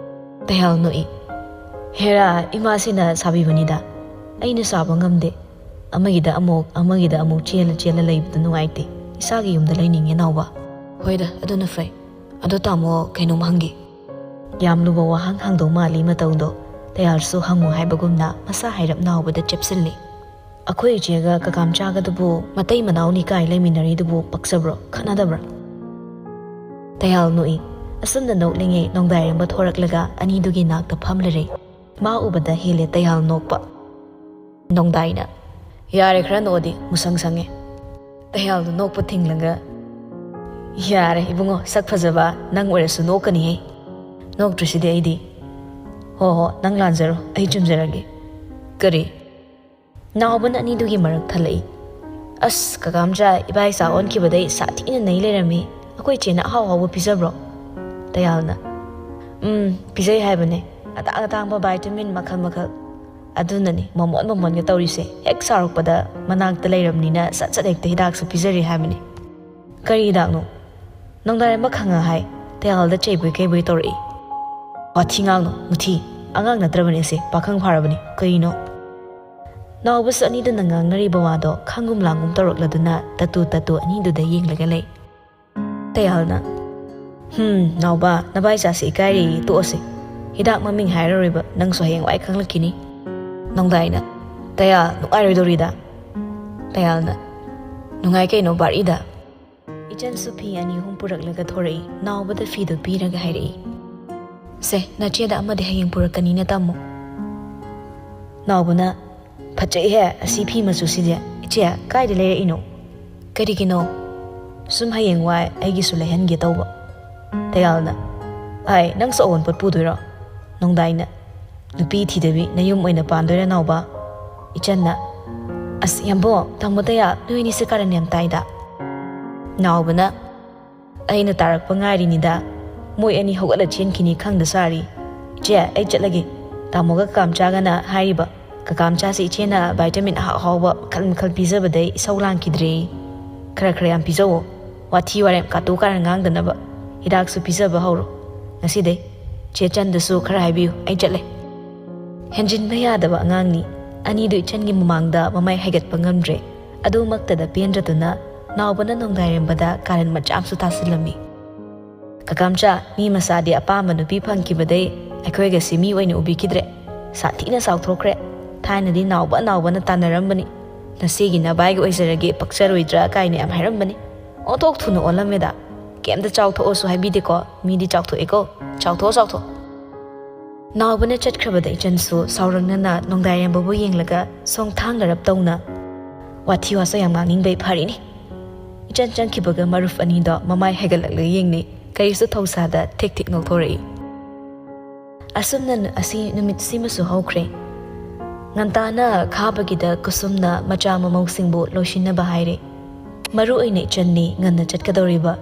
ꯇꯌꯥꯜ ꯅꯣꯛꯏ꯫ "ꯍꯦꯔꯥ, ꯏꯃꯥꯁꯤꯅ ꯁꯥꯕꯤꯕꯅꯤꯗ, ꯑꯩꯅ ꯁꯥꯕ ꯉꯝꯗꯦ꯫ ꯑꯃꯒꯤꯗ ꯑꯃꯨꯛ, ꯑꯃꯒꯤꯗ ꯑꯃꯨꯛ ꯆꯦꯜꯂ ꯆꯦꯜꯂ ꯂꯩꯕꯗꯨ ꯅꯨꯡꯉꯥꯏꯇꯦ꯫ ꯏꯁꯥꯒꯤ ꯌꯨꯝꯗ ꯂꯩꯅꯤꯡꯉꯦ, ꯅꯥꯎꯕ꯫ ꯍꯣꯏꯗ, ꯑꯗꯨꯅ ꯐꯩ꯫ ꯑꯗꯣ ꯇꯥꯃꯣ, ꯀꯩꯅꯣꯝ ꯍꯪꯒꯦ꯫ ꯌꯥꯝ ꯂꯨꯕ ꯋꯥꯍꯪ ꯍꯪꯗꯧ ꯃꯥꯜꯂꯤ ꯃꯇꯧꯗꯣ꯫ ꯇꯌꯥꯜꯁꯨ ꯍꯪꯉꯨ ꯍꯥꯏꯕꯒꯨꯝꯅ ꯃꯁꯥ ꯍꯥꯏꯔꯞ ꯅꯥꯎꯕꯗ ꯆꯦꯞꯁꯤꯜꯂꯤ꯫ "ꯑꯩꯈꯣꯏ ꯏꯆꯦꯒ ꯀꯀꯥꯝꯆꯥꯒꯗꯨꯕꯨ ꯃꯇꯩ ꯃꯅꯥꯎꯅꯤ ꯀꯥꯏ ꯂꯩꯃꯤꯟꯅꯔꯤꯗꯨꯕꯨ ꯄꯛꯆꯕ꯭ꯔꯣ? ꯈꯠꯅꯗꯕ꯭ꯔꯥ?" ꯇꯌꯥꯜ ꯅꯣꯛꯏ꯫ ꯑꯁꯨꯝꯅ ꯅꯣꯛꯂꯤꯉꯩ ꯅꯣꯡꯗꯥꯏꯔꯝꯕ ꯊꯣꯔꯛꯂꯒ ꯑꯅꯤꯗꯨꯒꯤ ꯅꯥꯛꯇ ꯐꯝꯂꯔꯦ꯫ ꯃꯥ ꯎꯕꯗ ꯍꯦꯜꯂꯦ ꯇꯌꯥꯜ ꯅꯣꯛꯄ꯫ ꯅꯣꯡꯗꯥꯏꯅ, "ꯌꯥꯔꯦ, ꯈꯔ ꯅꯣꯛꯑꯗꯤ, ꯃꯨꯁꯪ ꯁꯪꯉꯦ꯫" ꯇꯌꯥꯜꯗꯨ ꯅꯣꯛꯄ ꯊꯤꯡꯂꯒ, "ꯌꯥꯔꯦ ꯏꯕꯨꯡꯉꯣ, ꯁꯛ ꯐꯖꯕ, ꯅꯪ ꯑꯣꯏꯔꯁꯨ ꯅꯣꯛꯀꯅꯤꯍꯦ꯫" "ꯅꯣꯛꯇ꯭ꯔꯤꯁꯤꯗꯤ ꯑꯩꯗꯤ꯫" "ꯍꯣ ꯍꯣ, ꯅꯪ ꯂꯥꯟꯖꯔꯣ, ꯑꯩ ꯆꯨꯝꯖꯔꯒꯦ꯫" "ꯀꯔꯤ?" ꯅꯥꯎꯕꯅ ꯑꯅꯤꯗꯨꯒꯤ ꯃꯔꯛ ꯊꯜꯂꯛꯏ꯫ "ꯑꯁ, ꯀꯀꯥꯝꯆꯥ, ꯏꯕꯥ ꯏꯆꯥ ꯑꯣꯟꯈꯤꯕꯗꯩ ꯁꯥꯊꯤꯅ ꯅꯩ ꯂꯩꯔꯝꯃꯤ꯫ ꯑꯩꯈꯣꯏ ꯏꯆꯦꯅ ꯑꯍꯥꯎ ꯑꯍꯥꯎꯕ ꯄꯤꯖꯕ꯭ꯔꯣ?" ꯇꯌꯥꯜꯅ, "ꯎꯝ, ꯄꯤꯖꯩ ꯍꯥꯏꯕꯅꯦ꯫ ꯑꯇꯥꯡ ꯑꯇꯥꯡꯕ vitamin ꯃꯈꯜ ꯃꯈꯜ꯫ ꯑꯗꯨꯅꯅꯤ ꯃꯃꯣꯟ ꯃꯃꯣꯟꯒ ꯇꯧꯔꯤꯁꯦ꯫ ꯍꯦꯛ ꯆꯥꯎꯔꯛꯄꯗ ꯃꯅꯥꯛꯇ ꯂꯩꯔꯕꯅꯤꯅ ꯁꯠ ꯁꯠ ꯍꯦꯛꯇ ꯍꯤꯗꯥꯛꯁꯨ ꯄꯤꯖꯔꯤ ꯍꯥꯏꯕꯅꯤ꯫" "ꯀꯔꯤ ꯍꯤꯗꯥꯛꯅꯣ?" ꯅꯣꯡꯗꯥꯏꯔꯝꯕ ꯈꯪꯉ ꯍꯥꯏ꯫ ꯇꯌꯥꯜꯗ ꯆꯩꯕꯣꯏ ꯀꯩꯕꯣꯏ ꯇꯧꯔꯛꯏ꯫ "ꯋꯥꯊꯤ ꯉꯥꯡꯅꯨ, ꯃꯨꯊꯤ꯫ ꯑꯉꯥꯡ ꯅꯠꯇ꯭ꯔꯕꯅꯤ ꯑꯁꯤ, ꯄꯥꯈꯪ ꯐꯥꯔꯕꯅꯤ꯫ ꯀꯔꯤꯅꯣ?" ꯅꯥꯎꯕꯁꯨ ꯑꯅꯤꯗꯨꯅ ꯉꯥꯡꯅꯔꯤꯕ ꯋꯥꯗꯣ ꯈꯪꯒꯨꯝ ꯂꯥꯡꯒꯨꯝ ꯇꯧꯔꯛꯂꯗꯨꯅ ꯇꯇꯨ ꯇꯇꯨ ꯑꯅꯤꯗꯨꯗ ꯌꯦꯡꯂꯒ ꯂꯩ꯫ ꯇꯌꯥꯜꯅ, "ꯍꯨꯝ, ꯅꯥꯎꯕ, ꯅꯕꯥꯏ ꯆꯥꯁꯤ ꯏꯀꯥꯏꯔꯦꯌꯦ, ꯇꯣꯛꯑꯁꯤ꯫ ꯍꯤꯗꯥꯛ ꯃꯃꯤꯡ ꯍꯥꯏꯔꯔꯣꯏꯕ, ꯅꯪꯁꯨ ꯍꯌꯦꯡꯋꯥꯏ ꯈꯪꯂꯛꯈꯤꯅꯤ꯫" ꯅꯣꯡꯗꯥꯏꯅ, "ꯇꯌꯥꯜ, ꯅꯨꯡꯉꯥꯏꯔꯣꯏꯗꯧꯔꯤꯗ꯫" ꯇꯌꯥꯜꯅ, "ꯅꯨꯡꯉꯥꯏ ꯀꯩꯅꯣ, ꯕꯥꯔꯤꯗ꯫" ꯏꯆꯟꯁꯨ ꯐꯤ ꯑꯅꯤ ꯑꯍꯨꯝ ꯄꯨꯔꯛꯂꯒ ꯊꯣꯔꯛꯏ꯫ ꯅꯥꯎꯕꯗ ꯐꯤꯗꯨ ꯄꯤꯔꯒ ꯍꯥꯏꯔꯛꯏ, "ꯁꯦ, ꯅꯆꯦꯗ ꯑꯃꯗꯤ ꯍꯌꯦꯡ ꯄꯨꯔꯛꯀꯅꯤꯅ ꯇꯝꯃꯨ꯫" ꯅꯥꯎꯕꯅ, "ꯐꯖꯩꯍꯦ, ꯑꯁꯤ ꯐꯤ ꯃꯆꯨꯁꯤꯗꯤ꯫ ꯏꯆꯦ, ꯀꯥꯏꯗ ꯂꯩꯔꯛꯏꯅꯣ?" "ꯀꯔꯤꯒꯤꯅꯣ?" "ꯁꯨꯝ ꯍꯌꯦꯡꯋꯥꯏ ꯑꯩꯒꯤꯁꯨ ꯂꯩꯍꯟꯒꯦ ꯇꯧꯕ꯫" ꯇꯌꯥꯜꯅ, "ꯑꯥꯏ, ꯅꯪꯁꯨ ꯑꯑꯣꯟꯄꯣꯠ ꯄꯨꯗꯣꯏꯔꯣ?" ꯅꯣꯡꯗꯥꯏꯅ, "ꯅꯨꯄꯤ ꯊꯤꯗꯕꯤ ꯅꯌꯨꯝ ꯑꯣꯏꯅ ꯄꯥꯟꯗꯣꯏꯔꯥ, ꯅꯥꯎꯕ?" ꯏꯆꯟꯅ, "ꯑꯁ, ꯌꯥꯝꯕꯣ, ꯇꯥꯃꯣ ꯇꯌꯥꯜ, ꯅꯣꯏ ꯑꯅꯤꯁꯦ ꯀꯥꯔꯟ ꯌꯥꯝ ꯇꯥꯏꯗ꯫" ꯅꯥꯎꯕꯅ, "ꯑꯩꯅ ꯇꯥꯔꯛꯄ ꯉꯥꯏꯔꯤꯅꯤꯗ꯫ ꯃꯣꯏ ꯑꯅꯤ ꯍꯧꯒꯠꯂ ꯆꯦꯟꯈꯤꯅꯤ ꯈꯪꯗ ꯁꯥꯔꯤ꯫ ꯏꯆꯦ, ꯑꯩ ꯆꯠꯂꯒꯦ꯫ ꯇꯥꯃꯣꯒ ꯀꯀꯥꯝꯆꯥꯒꯅ ꯍꯥꯏꯔꯤꯕ, ꯀꯀꯥꯝꯆꯥꯁꯦ ꯏꯆꯦꯅ vitamin ꯑꯍꯥꯎ ꯑꯍꯥꯎꯕ ꯃꯈꯜ ꯃꯈꯜ ꯄꯤꯖꯕꯗꯩ ꯏꯁꯧ ꯂꯥꯡꯈꯤꯗ꯭ꯔꯦ꯫ ꯈꯔ ꯈꯔ ꯌꯥꯝ ꯄꯤꯖꯧꯑꯣ꯫ ꯋꯥꯊꯤ ꯋꯥꯔꯦꯝ ꯀꯥꯇꯨ ꯀꯥꯔꯟ ꯉꯥꯡꯗꯅꯕ꯫ ꯍꯤꯗꯥꯛꯁꯨ ꯄꯤꯖꯕ ꯍꯧꯔꯣ ꯉꯁꯤꯗꯩ꯫ ꯆꯦ ꯆꯟꯗꯁꯨ ꯈꯔ ꯍꯥꯏꯕꯤꯌꯨ꯫ ꯑꯩ ꯆꯠꯂꯦ꯫" ꯍꯦꯟꯖꯤꯟꯕ ꯌꯥꯗꯕ ꯑꯉꯥꯡꯅꯤ꯫ ꯑꯅꯤꯗꯨ ꯏꯆꯟꯒꯤ ꯃꯃꯥꯡꯗ ꯃꯃꯥꯏ ꯍꯥꯏꯒꯠꯄ ꯉꯝꯗ꯭ꯔꯦ꯫ ꯑꯗꯨꯃꯛꯇꯗ ꯄꯦꯟꯗ꯭ꯔꯗꯨꯅ ꯅꯥꯎꯕꯅ ꯅꯣꯡꯗꯥꯏꯔꯦꯝꯕꯗ ꯀꯥꯔꯟ ꯃꯆꯥ ꯑꯃꯁꯨ ꯇꯥꯁꯤꯜꯂꯝꯃꯤ꯫ "ꯀꯀꯥꯝꯆꯥ, ꯃꯤ ꯃꯆꯥꯗꯤ ꯑꯄꯥꯝꯕ ꯅꯨꯄꯤ ꯐꯪꯈꯤꯕꯗꯩ ꯑꯩꯈꯣꯏꯒꯁꯤ ꯃꯤ ꯑꯣꯏꯅ ꯎꯕꯤꯈꯤꯗ꯭ꯔꯦ꯫ ꯁꯥꯊꯤꯅ ꯆꯥꯎꯊꯣꯛꯈ꯭ꯔꯦ꯫ ꯊꯥꯏꯅꯗꯤ ꯅꯥꯎꯕ ꯅꯥꯎꯕꯅ ꯇꯥꯟꯅꯔꯝꯕꯅꯤ꯫ ꯅꯆꯦꯒꯤ ꯅꯚꯥꯏꯒ ꯑꯣꯏꯖꯔꯒꯦ, ꯄꯛꯆꯔꯣꯏꯗ꯭ꯔꯥ ꯀꯥꯏꯅ ꯌꯥꯝ ꯍꯥꯏꯔꯝꯕꯅꯤ꯫ ꯑꯣꯟꯊꯣꯛ ꯊꯨꯅ ꯑꯣꯜꯂꯝꯃꯦꯗ꯫ ꯀꯩꯝꯇ ꯆꯥꯎꯊꯣꯛꯑꯣꯁꯨ ꯍꯥꯏꯕꯤꯗꯦꯀꯣ꯫ ꯃꯤꯗꯤ ꯆꯥꯎꯊꯣꯛꯑꯦꯀꯣ꯫ ꯆꯥꯎꯊꯣꯛꯑꯣ, ꯆꯥꯎꯊꯣꯛꯑꯣ꯫" ꯅꯥꯎꯕꯅ ꯆꯠꯈ꯭ꯔꯕꯗ ꯏꯆꯟꯁꯨ ꯁꯥꯎꯔꯛꯅꯅ ꯅꯣꯡꯗꯥꯏꯔꯦꯝꯕꯕꯨ ꯌꯦꯡꯂꯒ ꯁꯣꯡꯊꯥꯡꯅꯔꯞ ꯇꯧꯅ, "ꯋꯥꯊꯤ ꯋꯥꯆꯣꯏ ꯌꯥꯝ ꯉꯥꯡꯅꯤꯡꯕꯩ ꯐꯔꯤꯅꯤ꯫" ꯏꯆꯟ ꯆꯪꯈꯤꯕꯒ ꯃꯔꯨꯞ ꯑꯅꯤꯗꯣ ꯃꯃꯥꯏ ꯍꯥꯏꯒꯠꯂꯛꯂꯒ ꯌꯦꯡꯅꯩ꯫ ꯀꯔꯤꯁꯨ ꯊꯧꯁꯥꯗ ꯊꯦꯛ ꯊꯦꯛ ꯅꯣꯛꯊꯣꯔꯛꯏ꯫ ꯑꯁꯨꯝꯅ ꯅꯨ-, ꯑꯁꯤ ꯅꯨꯃꯤꯠꯁꯤꯃꯁꯨ ꯍꯧꯈ꯭ꯔꯦ꯫ ꯉꯟꯇꯥꯅ ꯈꯥꯕꯒꯤꯗ ꯀꯨꯁꯨꯝꯅ ꯃꯆꯥ ꯃꯃꯧꯁꯤꯡꯕꯨ ꯂꯣꯏꯁꯤꯟꯅꯕ ꯍꯥꯏꯔꯦ꯫ ꯃꯔꯨ ꯑꯣꯏꯅ ꯏꯆꯟꯅꯤ ꯉꯟꯅ ꯆꯠꯀꯗꯧꯔꯤꯕ꯫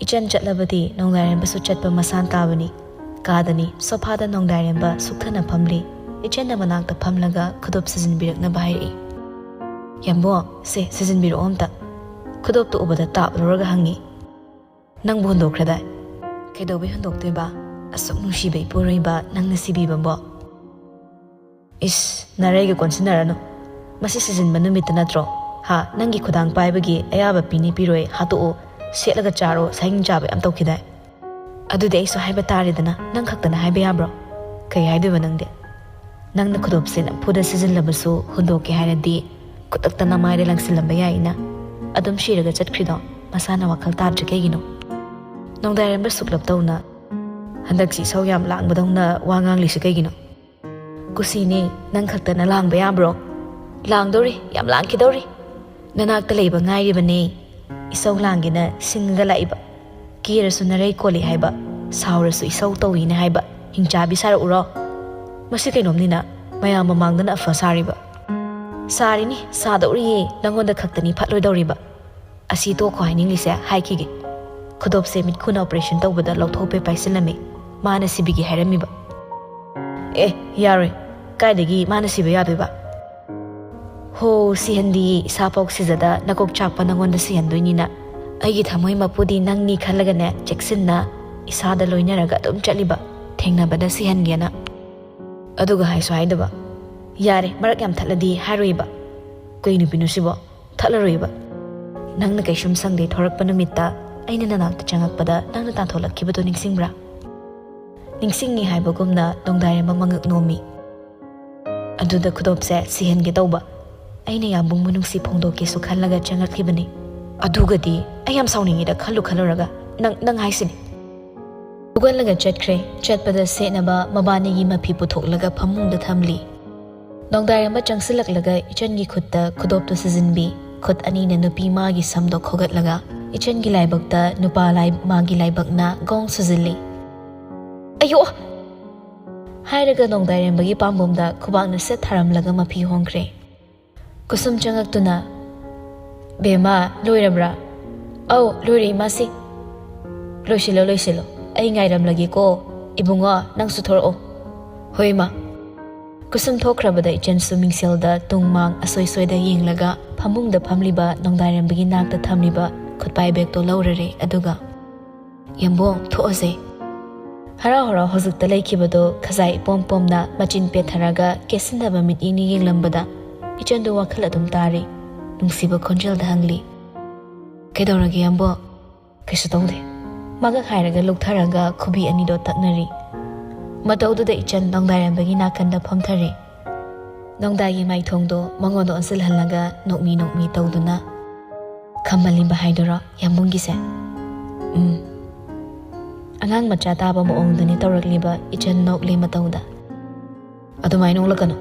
ꯏꯆꯟ ꯆꯠꯂꯕꯗꯤ ꯅꯣꯡꯗꯥꯏꯔꯦꯝꯕꯁꯨ ꯆꯠꯄ ꯃꯁꯥꯟ ꯇꯥꯕꯅꯤ꯫ ꯀꯥꯗꯅꯤ, ꯁꯣꯐꯥꯗ ꯅꯣꯡꯗꯥꯏꯔꯦꯝꯕ ꯁꯨꯛꯊꯅ ꯐꯝꯂꯤ꯫ ꯏꯆꯟꯅ ꯃꯅꯥꯛꯇ ꯐꯝꯂꯒ ꯈꯨꯗꯣꯞ ꯁꯤꯖꯤꯟꯕꯤꯔꯛꯅꯕ ꯍꯥꯏꯔꯛꯏ꯫ "ꯌꯥꯝꯕꯣ, ꯁꯦ, ꯁꯤꯖꯤꯟꯕꯤꯔꯛꯑꯣ ꯑꯝꯇ꯫" ꯈꯨꯗꯣꯞꯇꯨ ꯎꯕꯗ ꯇꯥꯞ ꯂꯧꯔꯒ ꯍꯪꯉꯤ, "ꯅꯪꯕꯨ ꯍꯨꯟꯗꯣꯛꯈ꯭ꯔꯗꯥꯏ?" "ꯀꯩꯗꯧꯕꯩ ꯍꯨꯟꯗꯣꯛꯇꯣꯏꯕ? ꯑꯁꯨꯛ ꯅꯨꯡꯁꯤꯕ ꯏꯄꯨꯔꯣꯏꯕ ꯅꯪꯅ ꯁꯤꯕꯤꯕꯕꯣ?" "ꯏꯁ, ꯅꯔꯩꯒ ꯀꯣꯟꯁꯤꯟꯅꯔꯅꯨ꯫ ꯃꯁꯤ ꯁꯤꯖꯤꯟꯕ ꯅꯨꯃꯤꯠꯇ ꯅꯠꯇ꯭ꯔꯣ? ꯍꯥ, ꯅꯪꯒꯤ ꯈꯨꯗꯥꯡ ꯄꯥꯏꯕꯒꯤ ꯑꯌꯥꯕ ꯄꯤꯅꯤ ꯄꯤꯔꯣꯏ ꯍꯥꯠꯇꯣꯛꯑꯣ, ꯁꯦꯠꯂꯒ ꯆꯥꯔꯣ, ꯁꯥꯍꯤꯡ ꯆꯥꯕ ꯌꯥꯝ ꯇꯧꯈꯤꯗꯥꯏ?" "ꯑꯗꯨꯗꯤ ꯑꯩꯁꯨ ꯍꯥꯏꯕ ꯇꯥꯔꯦꯗꯅ, ꯅꯪ ꯈꯛꯇꯅ ꯍꯥꯏꯕ ꯌꯥꯕ꯭ꯔꯣ?" "ꯀꯩ ꯍꯥꯏꯗꯣꯏꯕ ꯅꯪꯗꯤ? ꯅꯪꯅ ꯈꯨꯗꯣꯞꯁꯦ ꯅꯝꯐꯨꯗ ꯁꯤꯖꯤꯜꯂꯕꯁꯨ ꯍꯨꯟꯗꯣꯛꯀꯦ ꯍꯥꯏꯔꯗꯤ ꯈꯨꯗꯛꯇ ꯅꯃꯥꯏꯗ ꯂꯪꯁꯤꯜꯂꯝꯕ ꯌꯥꯏꯅ꯫ ꯑꯗꯨꯝ ꯁꯤꯔꯒ ꯆꯠꯈ꯭ꯔꯤꯗꯣ ꯃꯁꯥꯅ ꯋꯥꯈꯜ ꯇꯥꯗ꯭ꯔꯤ ꯀꯩꯒꯤꯅꯣ?" ꯅꯣꯡꯗꯥꯏꯔꯦꯝꯕ ꯁꯨꯛꯂꯞ ꯇꯧꯅ, "ꯍꯟꯗꯛꯁꯤ ꯏꯁꯧ ꯌꯥꯝ ꯂꯥꯡꯕꯗꯧꯅ ꯋꯥ ꯉꯥꯡꯂꯤꯁꯤ ꯀꯩꯒꯤꯅꯣ?" "ꯀꯨꯁꯤꯅꯦ, ꯅꯪ ꯈꯛꯇꯅ ꯂꯥꯡꯕ ꯌꯥꯕ꯭ꯔꯣ?" "ꯂꯥꯡꯗꯧꯔꯤ, ꯌꯥꯝ ꯂꯥꯡꯈꯤꯗꯧꯔꯤ꯫ ꯅꯅꯥꯛꯇ ꯂꯩꯕ ꯉꯥꯏꯔꯤꯕꯅꯦ꯫ ꯏꯁꯧ ꯂꯥꯡꯒꯦꯅ ꯁꯤꯡꯉꯒ ꯂꯥꯛꯏꯕ꯫ ꯀꯦꯔꯁꯨ ꯅꯔꯩ ꯀꯣꯜꯂꯤ ꯍꯥꯏꯕ, ꯁꯥꯎꯔꯁꯨ ꯏꯁꯧ ꯇꯧꯏꯅ ꯍꯥꯏꯕ ꯍꯤꯡꯆꯥꯕꯤ ꯁꯥꯔꯛꯎꯔꯣ? ꯃꯁꯤ ꯀꯩꯅꯣꯝꯅꯤꯅ, ꯃꯌꯥꯝ ꯃꯃꯥꯡꯗꯅ ꯑꯐ ꯁꯥꯔꯤꯕ꯫" "ꯁꯥꯔꯤꯅꯤ, ꯁꯥꯗꯧꯔꯤꯌꯦ, ꯅꯪꯉꯣꯟꯗ ꯈꯛꯇꯅꯤ ꯐꯠꯂꯣꯏꯗꯧꯔꯤꯕ꯫ ꯑꯁꯤ ꯇꯣꯛꯈꯣ ꯍꯥꯏꯅꯤꯡꯂꯤꯁꯦ ꯍꯥꯏꯈꯤꯒꯦ꯫" ꯈꯨꯗꯣꯞꯁꯦ ꯃꯤꯠꯈꯨꯅ ꯑꯣꯄꯔꯦꯁꯟ ꯇꯧꯕꯗ ꯂꯧꯊꯣꯛꯄꯩ ꯄꯥꯏꯁꯤꯜꯂꯝꯃꯤ꯫ ꯃꯥꯅ ꯁꯤꯕꯤꯒꯦ ꯍꯥꯏꯔꯝꯃꯤꯕ꯫ "ꯑꯦ, ꯌꯥꯔꯣꯏ꯫ ꯀꯥꯏꯗꯒꯤ ꯃꯥꯅ ꯁꯤꯕ ꯌꯥꯗꯣꯏꯕ?" "ꯍꯣ, ꯁꯤꯍꯟꯗꯤꯌꯦ, ꯏꯁꯥꯐꯥꯎ ꯁꯤꯖꯗ ꯅꯀꯣꯛ ꯆꯥꯛꯄ ꯅꯪꯉꯣꯟꯗ ꯁꯤꯍꯟꯗꯣꯏꯅꯤꯅ꯫ ꯑꯩꯒꯤ ꯊꯃꯣꯏ ꯃꯄꯨꯗꯤ ꯅꯪꯅꯤ ꯈꯜꯂꯒꯅꯦ, ꯆꯦꯛꯁꯤꯟꯅ ꯏꯁꯥꯗ ꯂꯣꯏꯅꯔꯒ ꯑꯗꯨꯝ ꯆꯠꯂꯤꯕ, ꯊꯦꯡꯅꯕꯗ ꯁꯤꯍꯟꯒꯦꯅ꯫ ꯑꯗꯨꯒ ꯍꯥꯏꯁꯨ ꯍꯥꯏꯗꯕ, ꯌꯥꯔꯦ, ꯃꯔꯛ ꯌꯥꯝ ꯊꯠꯂꯗꯤ ꯍꯥꯏꯔꯣꯏꯕ꯫ ꯀꯩ ꯅꯨꯄꯤꯅꯣ ꯁꯤꯕꯣ? ꯊꯠꯂꯔꯣꯏꯕ꯫ ꯅꯪꯅ ꯀꯩꯁꯨꯝ ꯁꯪꯗꯦ ꯊꯣꯔꯛꯄ ꯅꯨꯃꯤꯠꯇ ꯑꯩꯅ ꯅꯅꯥꯛꯇ ꯆꯪꯉꯛꯄꯗ ꯅꯪꯅ ꯇꯥꯟꯊꯣꯛꯂꯛꯈꯤꯕꯗꯣ ꯅꯤꯡꯁꯤꯡꯕ꯭ꯔꯥ? ꯅꯤꯡꯁꯤꯡꯉꯤ ꯍꯥꯏꯕꯒꯨꯝꯅ ꯅꯣꯡꯗꯥꯏꯔꯦꯝꯕ ꯃꯉꯛ ꯅꯣꯝꯃꯤ꯫ ꯑꯗꯨꯗ ꯈꯨꯗꯣꯞꯁꯦ ꯁꯤꯍꯟꯒꯦ ꯇꯧꯕ꯫ ꯑꯩꯅ ꯌꯥꯝꯕꯨꯡꯕꯨ ꯅꯨꯡꯁꯤ ꯐꯣꯡꯗꯣꯛꯀꯦꯁꯨ ꯈꯜꯂꯒ ꯆꯪꯉꯛꯂꯤꯕꯅꯤ꯫ ꯑꯗꯨꯒꯗꯤ ꯑꯩ ꯌꯥꯝ ꯁꯥꯎꯅꯤꯡꯉꯤꯗ ꯈꯜꯂꯨ ꯈꯜꯂꯨꯔꯒ꯫ ꯅꯪ, ꯅꯪ ꯍꯥꯏꯁꯤꯅꯤ꯫ ꯍꯧꯒꯠꯂꯒ ꯆꯠꯈ꯭ꯔꯦ꯫ ꯆꯠꯄꯗ ꯁꯦꯠꯅꯕ ꯃꯕꯥꯅꯤꯒꯤ ꯃꯐꯤ ꯄꯨꯊꯣꯛꯂꯒ ꯐꯃꯨꯡꯗ ꯊꯝꯂꯤ꯫ ꯅꯣꯡꯗꯥꯏꯔꯦꯝꯕ ꯆꯪꯁꯤꯜꯂꯛꯂꯒ ꯏꯆꯟꯒꯤ ꯈꯨꯠꯇ ꯈꯨꯗꯣꯞꯇꯨ ꯁꯤꯖꯤꯟꯕꯤ꯫ ꯈꯨꯠ ꯑꯅꯤꯅ ꯅꯨꯄꯤ ꯃꯥꯒꯤ ꯁꯝꯗꯣ ꯈꯣꯒꯠꯂꯒ ꯏꯆꯟꯒꯤ ꯂꯥꯏꯕꯛꯇ ꯅꯨꯄꯥ ꯂꯥꯏ ꯃꯥꯒꯤ ꯂꯥꯏꯕꯛꯅ ꯒꯣꯡ ꯁꯨꯖꯤꯜꯂꯤ꯫ "ꯑꯌꯣ!" ꯍꯥꯏꯔꯒ ꯅꯣꯡꯗꯥꯏꯔꯦꯝꯕꯒꯤ ꯄꯥꯝꯕꯣꯝꯗ ꯈꯨꯕꯥꯛꯅ ꯁꯦꯠ ꯊꯥꯔꯝꯂꯒ ꯃꯐꯤ ꯍꯣꯡꯈ꯭ꯔꯦ꯫ ꯀꯨꯁꯨꯝ ꯆꯪꯉꯛꯇꯨꯅ, "ꯕꯦꯝꯃ, ꯂꯣꯏꯔꯕ꯭ꯔꯥ?" "ꯑꯧ, ꯂꯣꯏꯔꯦ ꯏꯃꯥꯁꯤ꯫" "ꯂꯣꯏꯁꯤꯜꯂꯣ, ꯂꯣꯏꯁꯤꯜꯂꯣ꯫ ꯑꯩ ꯉꯥꯏꯔꯝꯂꯒꯦꯀꯣ꯫ ꯏꯕꯨꯡꯉꯣ, ꯅꯪꯁꯨ ꯊꯣꯔꯛꯑꯣ꯫" "ꯍꯣꯏ ꯏꯃꯥ꯫" ꯀꯨꯁꯨꯝ ꯊꯣꯛꯈ꯭ꯔꯕꯗ ꯏꯆꯟꯁꯨ ꯃꯤꯡꯁꯦꯜꯗ ꯇꯨꯡ ꯃꯥꯡ ꯑꯁꯣꯏ ꯁꯣꯏꯗ ꯌꯦꯡꯂꯒ ꯐꯃꯨꯡꯗ ꯐꯝꯂꯤꯕ ꯅꯣꯡꯗꯥꯏꯔꯦꯝꯕꯒꯤ ꯅꯥꯛꯇ ꯊꯝꯂꯤꯕ ꯈꯨꯠꯄꯥꯏ ꯕꯦꯒꯇꯣ ꯂꯧꯔꯔꯦ꯫ ꯑꯗꯨꯒ, "ꯌꯥꯝꯕꯨꯡ, ꯊꯣꯛꯑꯁꯦ꯫" ꯍꯔꯥꯎ ꯍꯔꯥꯎ ꯍꯧꯖꯤꯛꯇ ꯂꯩꯈꯤꯕꯗꯣ ꯈꯖꯥꯏ ꯏꯄꯣꯝ ꯄꯣꯝꯅ ꯃꯆꯤꯟ ꯄꯦꯠꯊꯔꯒ ꯀꯦꯁꯤꯟꯅꯕ ꯃꯤꯠꯌꯦꯡꯅ ꯌꯦꯡꯂꯝꯕꯗ ꯏꯆꯟꯗꯣ ꯋꯥꯈꯜ ꯑꯗꯨꯝ ꯇꯥꯔꯤ꯫ ꯅꯨꯡꯁꯤꯕ ꯈꯣꯟꯖꯦꯜꯗ ꯍꯪꯂꯤ, "ꯀꯩꯗꯧꯔꯒꯦ ꯌꯥꯝꯕꯨꯡ?" "ꯀꯩꯁꯨ ꯇꯧꯗꯦ꯫" ꯃꯉꯛ ꯍꯥꯏꯔꯒ ꯂꯨꯛꯊꯔꯒ ꯈꯨꯕꯤ ꯑꯅꯤꯗꯣ ꯇꯛꯅꯔꯤ꯫ ꯃꯇꯧꯗꯨꯗ ꯏꯆꯟ ꯅꯣꯡꯗꯥꯏꯔꯦꯝꯕꯒꯤ ꯅꯥꯀꯟꯗ ꯐꯝꯊꯔꯦ꯫ ꯅꯣꯡꯗꯥꯏꯒꯤ ꯃꯥꯏꯊꯣꯡꯗꯣ ꯃꯉꯣꯟꯗ ꯑꯣꯟꯁꯤꯜꯍꯜꯂꯒ ꯅꯣꯛꯃꯤ ꯅꯣꯛꯃꯤ ꯇꯧꯗꯨꯅ, "ꯈꯝꯕꯜꯂꯤꯕ ꯍꯥꯏꯗꯨꯔꯣ ꯌꯥꯝꯕꯨꯡꯒꯤꯁꯦ?" "ꯎꯝ꯫" ꯑꯉꯥꯡ ꯃꯆꯥ ꯇꯥꯕ ꯃꯑꯣꯡꯗꯅꯤ ꯇꯧꯔꯛꯂꯤꯕ ꯏꯆꯟ ꯅꯣꯛꯂꯤ ꯃꯇꯧꯗ꯫ "ꯑꯗꯨꯃꯥꯏꯅ ꯅꯣꯛꯂꯛꯀꯅꯨ꯫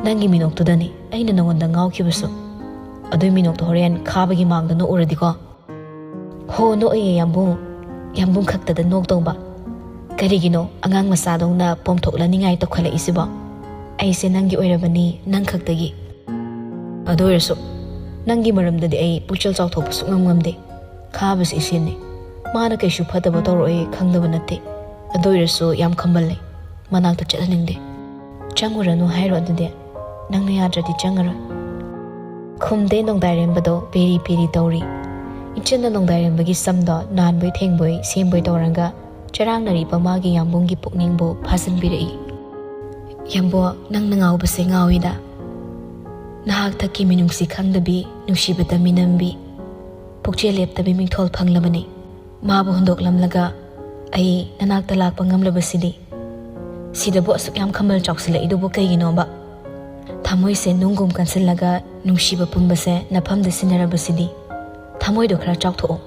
ꯅꯪꯒꯤ ꯃꯤꯅꯣꯛꯇꯨꯗꯅꯤ ꯑꯩꯅ ꯅꯉꯣꯟꯗ ꯉꯥꯎꯈꯤꯕꯁꯨ꯫ ꯑꯗꯨꯏ ꯃꯤꯅꯣꯛꯇꯣ ꯍꯣꯔꯦꯟ ꯈꯥꯕꯒꯤ ꯃꯥꯡꯗ ꯅꯣꯛꯎꯔꯗꯤꯀꯣ꯫" "ꯍꯣ, ꯅꯣꯛꯑꯦ ꯌꯥꯝꯕꯨꯡ꯫ ꯌꯥꯝꯕꯨꯡ ꯈꯛꯇꯗ ꯅꯣꯛꯇꯧꯕ꯫ ꯀꯔꯤꯒꯤꯅꯣ ꯑꯉꯥꯡ ꯃꯆꯥꯗꯧꯅ ꯄꯣꯝꯊꯣꯛꯂꯅꯤꯡꯉꯥꯏ ꯇꯧꯈꯠꯂꯛꯏꯁꯤꯕꯣ? ꯑꯩꯁꯦ ꯅꯪꯒꯤ ꯑꯣꯏꯔꯕꯅꯤ, ꯅꯪ ꯈꯛꯇꯒꯤ꯫ ꯑꯗꯨ ꯑꯣꯏꯔꯁꯨ ꯅꯪꯒꯤ ꯃꯔꯝꯗꯗꯤ ꯑꯩ ꯄꯨꯛꯆꯦꯜ ꯆꯥꯎꯊꯣꯛꯄ ꯁꯨꯛꯉꯝ ꯉꯝꯗꯦ꯫ ꯈꯥꯕꯁꯤ ꯏꯆꯦꯅꯤ꯫ ꯃꯥꯅ ꯀꯩꯁꯨ ꯐꯠꯇꯕ ꯇꯧꯔꯛꯑꯣꯏ ꯈꯪꯗꯕ ꯅꯠꯇꯦ꯫ ꯑꯗꯨ ꯑꯣꯏꯔꯁꯨ ꯌꯥꯝ ꯈꯝꯕꯜꯂꯦ꯫ ꯃꯅꯥꯛꯇ ꯆꯠꯍꯟꯅꯤꯡꯗꯦ꯫" "ꯆꯪꯉꯨꯔꯅꯨ ꯍꯥꯏꯔꯣ ꯑꯗꯨꯗꯤ? ꯅꯪꯅ ꯌꯥꯗ꯭ꯔꯗꯤ ꯆꯪꯉꯔꯣꯏ꯫" ꯈꯨꯝꯗꯦ ꯅꯣꯡꯗꯥꯏꯔꯦꯝꯕꯗꯣ ꯄꯦꯔꯤ ꯄꯦꯔꯤ ꯇꯧꯔꯤ꯫ ꯏꯆꯟꯅ ꯅꯣꯡꯗꯥꯏꯔꯦꯝꯕꯒꯤ ꯁꯝꯗꯣ ꯅꯥꯟꯕꯣꯏ ꯊꯦꯡꯕꯣꯏ ꯁꯦꯝꯕꯣꯏ ꯇꯧꯔꯒ ꯆꯔꯥꯡꯅꯔꯤꯕ ꯃꯥꯒꯤ ꯌꯥꯝꯕꯨꯡꯒꯤ ꯄꯨꯛꯅꯤꯡꯕꯨ ꯐꯥꯖꯤꯟꯕꯤꯔꯛꯏ꯫ ꯌꯥꯝꯕꯣ, ꯅꯪꯅ ꯉꯥꯎꯕꯁꯦ ꯉꯥꯎꯏꯗ꯫ ꯅꯍꯥꯛ ꯊꯛꯀꯤ ꯃꯤꯅꯨꯡꯁꯤ ꯈꯪꯗꯕꯤ, ꯅꯨꯡꯁꯤꯕꯗ ꯃꯤꯅꯝꯕꯤ, ꯄꯨꯛꯆꯦꯜ ꯂꯦꯞꯇꯕꯤ ꯃꯤꯡꯊꯣꯜ ꯐꯪꯂꯕꯅꯤ꯫ ꯃꯥꯕꯨ ꯍꯨꯟꯗꯣꯛꯂꯝꯂꯒ ꯑꯩ ꯅꯅꯥꯛꯇ ꯂꯥꯛꯄ ꯉꯝꯂꯕꯁꯤꯗꯤ꯫ ꯁꯤꯗꯕꯨ ꯑꯁꯨꯛ ꯌꯥꯝ ꯈꯝꯕꯜ ꯆꯥꯎꯁꯤꯜꯂꯛꯏꯗꯨꯕꯨ ꯀꯩꯒꯤꯅꯣꯕ? ꯊꯃꯣꯏꯁꯦ ꯅꯨꯡꯒꯨꯝ ꯀꯟꯁꯤꯜꯂꯒ ꯅꯨꯡꯁꯤꯕ ꯄꯨꯝꯕꯁꯦ ꯅꯐꯝꯗ ꯁꯤꯟꯅꯔꯕꯁꯤꯗꯤ꯫ ꯊꯃꯣꯏꯗꯣ ꯈꯔ ꯆꯥꯎꯊꯣꯛꯑꯣ꯫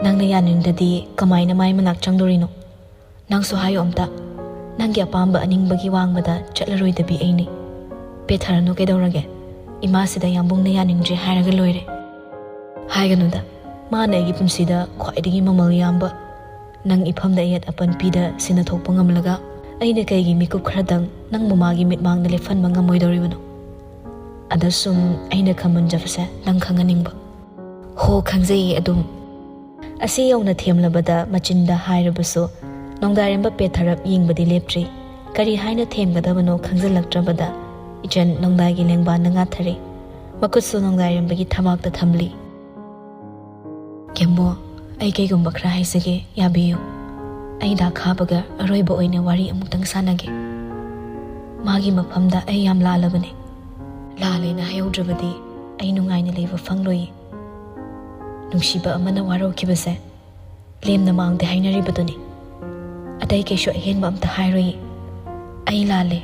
ꯅꯪꯅ ꯌꯥꯅꯤꯡꯗꯗꯤ ꯀꯃꯥꯏꯅ ꯃꯥꯏ ꯃꯅꯥꯛ ꯆꯪꯗꯣꯔꯤꯅꯣ? ꯅꯪꯁꯨ ꯍꯥꯏꯌꯣ ꯑꯝꯇ꯫ ꯅꯪꯒꯤ ꯑꯄꯥꯝꯕ ꯑꯅꯤꯡꯕꯒꯤ ꯋꯥꯡꯃꯗ ꯆꯠꯂꯔꯣꯏꯗꯕꯤ ꯑꯩꯅꯤ꯫ ꯄꯦꯊꯔꯅꯨ ꯀꯩꯗꯧꯔꯒꯦ? ꯏꯃꯥꯁꯤꯗ ꯌꯥꯝꯕꯨꯡꯅ ꯌꯥꯅꯤꯡꯗ꯭ꯔꯦ ꯍꯥꯏꯔꯒ ꯂꯣꯏꯔꯦ꯫ ꯍꯥꯏꯒꯅꯨꯗ, ꯃꯥꯅ ꯑꯩꯒꯤ ꯄꯨꯟꯁꯤꯗ ꯈ꯭ꯋꯥꯏꯗꯒꯤ ꯃꯃꯜ ꯌꯥꯝꯕ꯫ ꯅꯪ ꯏꯐꯝꯗ ꯑꯌꯦꯠ ꯑꯄꯟ ꯄꯤꯗ ꯁꯤꯟꯅ ꯊꯣꯛꯄ ꯉꯝꯂꯒ ꯑꯩꯅ ꯀꯩꯒꯤ ꯃꯤꯀꯨꯞ ꯈꯔꯗꯪ ꯅꯪꯕꯨ ꯃꯥꯒꯤ ꯃꯤꯠꯃꯥꯡꯗ ꯂꯦꯞꯍꯟꯕ ꯉꯝꯃꯣꯏꯗꯧꯔꯤꯕꯅꯣ? ꯑꯗ ꯁꯨꯝ ꯑꯩꯅ ꯈꯝꯕꯟꯖꯕꯁꯦ ꯅꯪ ꯈꯪꯍꯟꯅꯤꯡꯕ꯫ ꯍꯣ, ꯈꯪꯖꯩꯌꯦ ꯑꯗꯨꯝ꯫ ꯑꯁꯤ ꯌꯧꯅ ꯊꯦꯝꯂꯕꯗ ꯃꯆꯤꯟꯗ ꯍꯥꯏꯔꯕꯁꯨ ꯅꯣꯡꯗꯥꯏꯔꯦꯝꯕ ꯄꯦꯊꯔꯞ ꯌꯦꯡꯕꯗꯤ ꯂꯦꯞꯇ꯭ꯔꯤ꯫ ꯀꯔꯤ ꯍꯥꯏꯅ ꯊꯦꯝꯒꯗꯕꯅꯣ ꯈꯪꯖꯤꯜꯂꯛꯇ꯭ꯔꯕꯗ ꯏꯆꯟ ꯅꯣꯡꯗꯥꯏꯒꯤ ꯂꯦꯡꯕꯥꯟꯗ ꯉꯥꯊꯔꯦ꯫ ꯃꯈꯨꯠꯁꯨ ꯅꯣꯡꯗꯥꯏꯔꯦꯝꯕꯒꯤ ꯊꯕꯥꯛꯇ ꯊꯝꯂꯤ꯫ ꯌꯥꯝꯕꯣ, ꯑꯩ ꯀꯩꯒꯨꯝꯕ ꯈꯔ ꯍꯥꯏꯖꯒꯦ, ꯌꯥꯕꯤꯌꯨ꯫ ꯑꯩ ꯗꯥ ꯈꯥꯕꯒ ꯑꯔꯣꯏꯕ ꯑꯣꯏꯅ ꯋꯥꯔꯤ ꯑꯃꯨꯛꯇꯪ ꯁꯥꯟꯅꯒꯦ꯫ ꯃꯥꯒꯤ ꯃꯐꯝꯗ ꯑꯩ ꯌꯥꯝ ꯂꯥꯜꯂꯕꯅꯦ꯫ ꯂꯥꯜꯂꯦꯅ ꯍꯥꯏꯍꯧꯗ꯭ꯔꯕꯗꯤ ꯑꯩ ꯅꯨꯡꯉꯥꯏꯅ ꯂꯩꯕ ꯐꯪꯂꯣꯏꯌꯦ꯫ ꯅꯨꯡꯁꯤꯕ ꯑꯃꯅ ꯋꯥꯔꯧꯈꯤꯕꯁꯦ ꯂꯦꯝꯅ ꯃꯥꯡꯗꯦ ꯍꯥꯏꯅꯔꯤꯕꯗꯨꯅꯤ꯫ ꯑꯇꯩ ꯀꯩꯁꯨ ꯑꯍꯦꯟꯕ ꯑꯝꯇ ꯍꯥꯏꯔꯣꯏꯌꯦ꯫ ꯑꯩ ꯂꯥꯜꯂꯦ,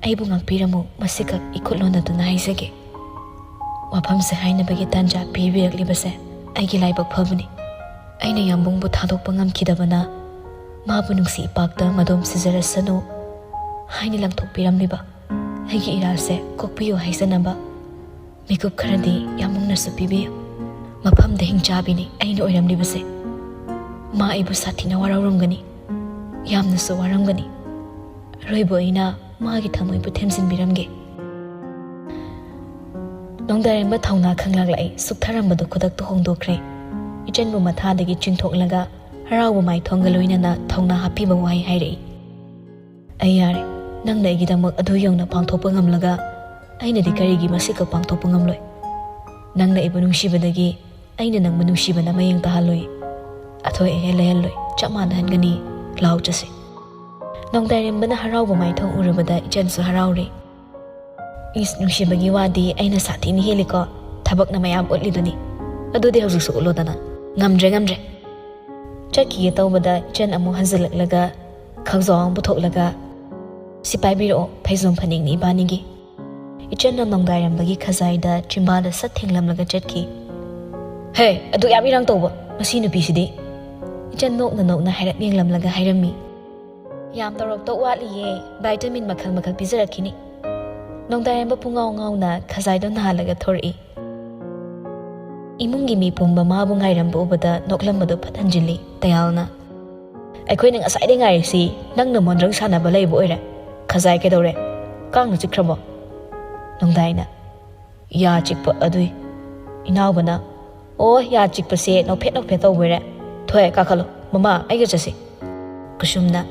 ꯑꯩꯕꯨ ꯉꯥꯛꯄꯤꯔꯝꯃꯨ, ꯃꯁꯤꯈꯛ ꯏꯈꯨꯠ ꯂꯣꯟꯅꯗꯨꯅ ꯍꯥꯏꯖꯒꯦ꯫ ꯋꯥꯐꯝꯁꯦ ꯍꯥꯏꯅꯕꯒꯤ ꯇꯥꯟꯖꯥ ꯄꯤꯕꯤꯔꯛꯂꯤꯕꯁꯦ ꯑꯩꯒꯤ ꯂꯥꯏꯕꯛ ꯐꯕꯅꯤ꯫ ꯑꯩꯅ ꯌꯥꯝꯕꯨꯡꯕꯨ ꯊꯥꯗꯣꯛꯄ ꯉꯝꯈꯤꯗꯕꯅ ꯃꯥꯕꯨ ꯅꯨꯡꯁꯤ ꯏꯄꯥꯛꯇ ꯃꯗꯣꯝ ꯁꯤꯖꯔꯁꯅꯨ ꯍꯥꯏꯅ ꯂꯪꯊꯣꯛꯄꯤꯔꯝꯂꯤꯕ ꯑꯩꯒꯤ ꯏꯔꯥꯜꯁꯦ ꯀꯣꯛꯄꯤꯌꯨ ꯍꯥꯏꯖꯅꯕ ꯃꯤꯀꯨꯞ ꯈꯔꯗꯤ ꯌꯥꯝꯕꯨꯡꯅꯁꯨ ꯄꯤꯕꯤꯌꯨ꯫ ꯃꯐꯝꯗ ꯍꯤꯡꯆꯥꯕꯤꯅꯤ ꯑꯩꯅ ꯑꯣꯏꯔꯝꯂꯤꯕꯁꯦ꯫ ꯃꯥ ꯑꯩꯕꯨ ꯁꯥꯊꯤꯅ ꯋꯥꯔꯧꯔꯝꯒꯅꯤ, ꯌꯥꯝꯅꯁꯨ ꯋꯥꯔꯝꯒꯅꯤ꯫ ꯑꯔꯣꯏꯕ ꯑꯣꯏꯅ ꯃꯥꯒꯤ ꯊꯃꯣꯏꯕꯨ ꯊꯦꯝꯖꯤꯟꯕꯤꯔꯝꯒꯦ꯫ ꯅꯣꯡꯗꯥꯏꯔꯦꯝꯕ ꯊꯧꯅꯥ ꯈꯪꯂꯛꯂꯛꯏ꯫ ꯁꯨꯛꯊꯔꯝꯕꯗꯨ ꯈꯨꯗꯛꯇ ꯍꯣꯡꯗꯣꯛꯈ꯭ꯔꯦ꯫ ꯏꯆꯟꯕꯨ ꯃꯊꯥꯗꯒꯤ ꯆꯤꯡꯊꯣꯛꯂꯒ ꯍꯔꯥꯎꯕ ꯃꯥꯏꯊꯣꯡꯒ ꯂꯣꯏꯅꯅ ꯊꯧꯅꯥ ꯍꯥꯞꯄꯤꯕ ꯋꯥꯍꯩ ꯍꯥꯏꯔꯛꯏ꯫ ꯑꯩ ꯌꯥꯔꯦ, ꯅꯪꯅ ꯑꯩꯒꯤꯗꯃꯛ ꯑꯗꯨ ꯌꯧꯅ ꯄꯥꯡꯊꯣꯛꯄ ꯉꯝꯂꯒ ꯑꯩꯅꯗꯤ ꯀꯔꯤꯒꯤ ꯃꯁꯤꯈꯛ ꯄꯥꯡꯊꯣꯛꯄ ꯉꯝꯂꯣꯏ? ꯅꯪꯅ ꯑꯩꯕꯨ ꯅꯨꯡꯁꯤꯕꯗꯒꯤ ꯑꯩꯅ ꯅꯪꯕꯨ ꯅꯨꯡꯁꯤꯕꯅ ꯃꯌꯦꯡ ꯇꯥꯍꯜꯂꯣꯏ꯫ ꯑꯊꯣꯏ ꯑꯍꯦꯟ ꯂꯩꯍꯜꯂꯣꯏ, ꯆꯞ ꯃꯥꯟꯅꯍꯟꯒꯅꯤ꯫ ꯂꯥꯎ ꯆꯠꯁꯤ꯫ ꯅꯣꯡꯗꯥꯏꯔꯦꯝꯕꯅ ꯍꯔꯥꯎꯕ ꯃꯥꯏꯊꯣꯡ ꯎꯔꯨꯕꯗ ꯏꯆꯟꯁꯨ ꯍꯔꯥꯎꯔꯦ꯫ "ꯏꯁ, ꯅꯨꯡꯁꯤꯕꯒꯤ ꯋꯥꯗꯤ ꯑꯩꯅ ꯁꯥꯊꯤꯅ ꯍꯦꯜꯂꯤꯀꯣ, ꯊꯕꯛꯅ ꯃꯌꯥꯝ ꯎꯠꯂꯤꯗꯨꯅꯤ꯫ ꯑꯗꯨꯗꯤ ꯍꯧꯖꯤꯛꯁꯨ ꯎꯠꯂꯣꯗꯅ, ꯉꯝꯗ꯭ꯔꯦ, ꯉꯝꯗ꯭ꯔꯦ"꯫ ꯆꯠꯈꯤꯒꯦ ꯇꯧꯕꯗ ꯏꯆꯟ ꯑꯃꯨꯛ ꯍꯟꯖꯤꯜꯂꯛꯂꯒ ꯈꯥꯎꯖꯥꯎ ꯑꯃ ꯄꯨꯊꯣꯛꯂꯒ, "ꯁꯤ ꯄꯥꯏꯕꯤꯔꯛꯑꯣ, ꯐꯩꯖꯣꯝ ꯐꯅꯦꯛꯅꯤ ꯏꯕꯥꯅꯤꯒꯤ"꯫ ꯏꯆꯟꯅ ꯅꯣꯡꯗꯥꯏꯔꯦꯝꯕꯒꯤ ꯈꯖꯥꯏꯗ ꯆꯤꯝꯕꯥꯜꯗ ꯁꯠ ꯊꯦꯡꯂꯝꯂꯒ ꯆꯠꯈꯤ꯫ "ꯍꯦ, ꯑꯗꯨ ꯌꯥꯝ ꯏꯔꯥꯡ ꯇꯧꯕ ꯃꯁꯤ ꯅꯨꯄꯤꯁꯤꯗꯤ!" ꯏꯆꯟ ꯅꯣꯛꯅ ꯅꯣꯛꯅ ꯍꯥꯏꯔꯞ ꯌꯦꯡꯂꯝꯂꯒ ꯍꯥꯏꯔꯝꯃꯤ꯫ "ꯌꯥꯝ ꯇꯧꯔꯛꯇꯧ ꯋꯥꯠꯂꯤꯌꯦ, ꯚꯥꯏꯇꯥꯃꯤꯟ ꯃꯈꯜ ꯃꯈꯜ ꯄꯤꯖꯔꯛꯈꯤꯅꯤ"꯫ ꯅꯣꯡꯗꯥꯏꯔꯦꯝꯕ ꯄꯨꯡꯉꯥꯎ ꯉꯥꯎꯅ ꯈꯖꯥꯏꯗꯣ ꯅꯥꯍꯜꯂꯒ ꯊꯣꯔꯛꯏ꯫ ꯏꯃꯨꯡꯒꯤ ꯃꯤ ꯄꯨꯝꯕ ꯃꯥꯕꯨ ꯉꯥꯏꯔꯝꯕ ꯎꯕꯗ ꯅꯣꯛꯂꯝꯕꯗꯨ ꯐꯠ ꯍꯟꯖꯤꯜꯂꯤ ꯇꯌꯥꯜꯅ꯫ "ꯑꯩꯈꯣꯏꯅ ꯉꯁꯥꯏꯗꯩ ꯉꯥꯏꯔꯤꯁꯤ ꯅꯪꯅ ꯃꯣꯟꯗ꯭ꯔꯪ ꯁꯥꯟꯅꯕ ꯂꯩꯕ ꯑꯣꯏꯔꯦ꯫ ꯈꯖꯥꯏ ꯀꯩꯗꯧꯔꯦ? ꯀꯥꯡꯅ ꯆꯤꯛꯈ꯭ꯔꯕꯣ?" ꯅꯣꯡꯗꯥꯏꯅ, "ꯌꯥ ꯆꯤꯛꯄ ꯑꯗꯨꯏ"꯫ ꯏꯅꯥꯎꯕꯅ, "ꯑꯣ, ꯌꯥ ꯆꯤꯛꯄꯁꯦ ꯅꯣꯛꯐꯦꯠ ꯅꯣꯛꯐꯦꯠ ꯇꯧꯕꯩꯔꯦ꯫ ꯊꯣꯏ, ꯀꯥꯈꯠꯂꯣ, ꯃꯃꯥ ꯑꯩꯒ ꯆꯠꯁꯤ"꯫ ꯀꯨꯁꯨꯝꯅ,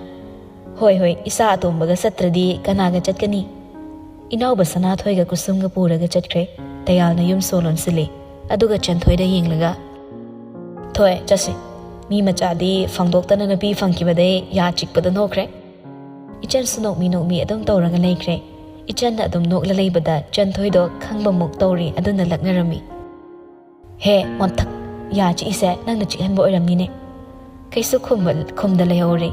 "ꯍꯣꯏ, ꯍꯣꯏ, ꯏꯆꯥ ꯑꯇꯣꯝꯕꯒ ꯆꯠꯇ꯭ꯔꯗꯤ ꯀꯅꯥꯒ ꯆꯠꯀꯅꯤ?" ꯏꯅꯥꯎꯕ ꯁꯅꯥꯊꯣꯏꯒ ꯀꯨꯁꯨꯝꯒ ꯄꯨꯔꯒ ꯆꯠꯈ꯭ꯔꯦ꯫ ꯇꯌꯥꯜꯅ ꯌꯨꯝ ꯁꯣ ꯂꯣꯟꯁꯤꯜꯂꯤ꯫ ꯑꯗꯨꯒ ꯆꯟꯊꯣꯏꯗ ꯌꯦꯡꯂꯒ, "ꯊꯣꯏ, ꯆꯠꯁꯤ꯫ ꯃꯤ ꯃꯆꯥꯗꯤ ꯐꯪꯗꯣꯛꯇꯅ ꯅꯨꯄꯤ ꯐꯪꯈꯤꯕꯗꯩ ꯌꯥ ꯆꯤꯛꯄꯗ ꯅꯣꯛꯈ꯭ꯔꯦ"꯫ ꯏꯆꯟꯁꯨ ꯅꯣꯛꯃꯤ ꯅꯣꯛꯃꯤ ꯑꯗꯨꯝ ꯇꯧꯔꯒ ꯂꯩꯈ꯭ꯔꯦ꯫ ꯏꯆꯟꯅ ꯑꯗꯨꯝ ꯅꯣꯛꯂ ꯂꯩꯕꯗ ꯆꯟꯊꯣꯏꯗꯣ ꯈꯪꯕꯃꯨꯛ ꯇꯧꯔꯤ, ꯑꯗꯨꯅ ꯂꯛꯅꯔꯝꯃꯤ꯫ "ꯍꯦ, ꯃꯣꯟꯊꯛ, ꯌꯥ ꯆꯤꯛꯏꯁꯦ ꯅꯪꯅ ꯆꯤꯛꯍꯟꯕ ꯑꯣꯏꯔꯝꯅꯤꯅꯦ"꯫ ꯀꯩꯁꯨ ꯈꯨꯝꯕ-, ꯈꯨꯝꯗ ꯂꯩꯍꯧꯔꯦ꯫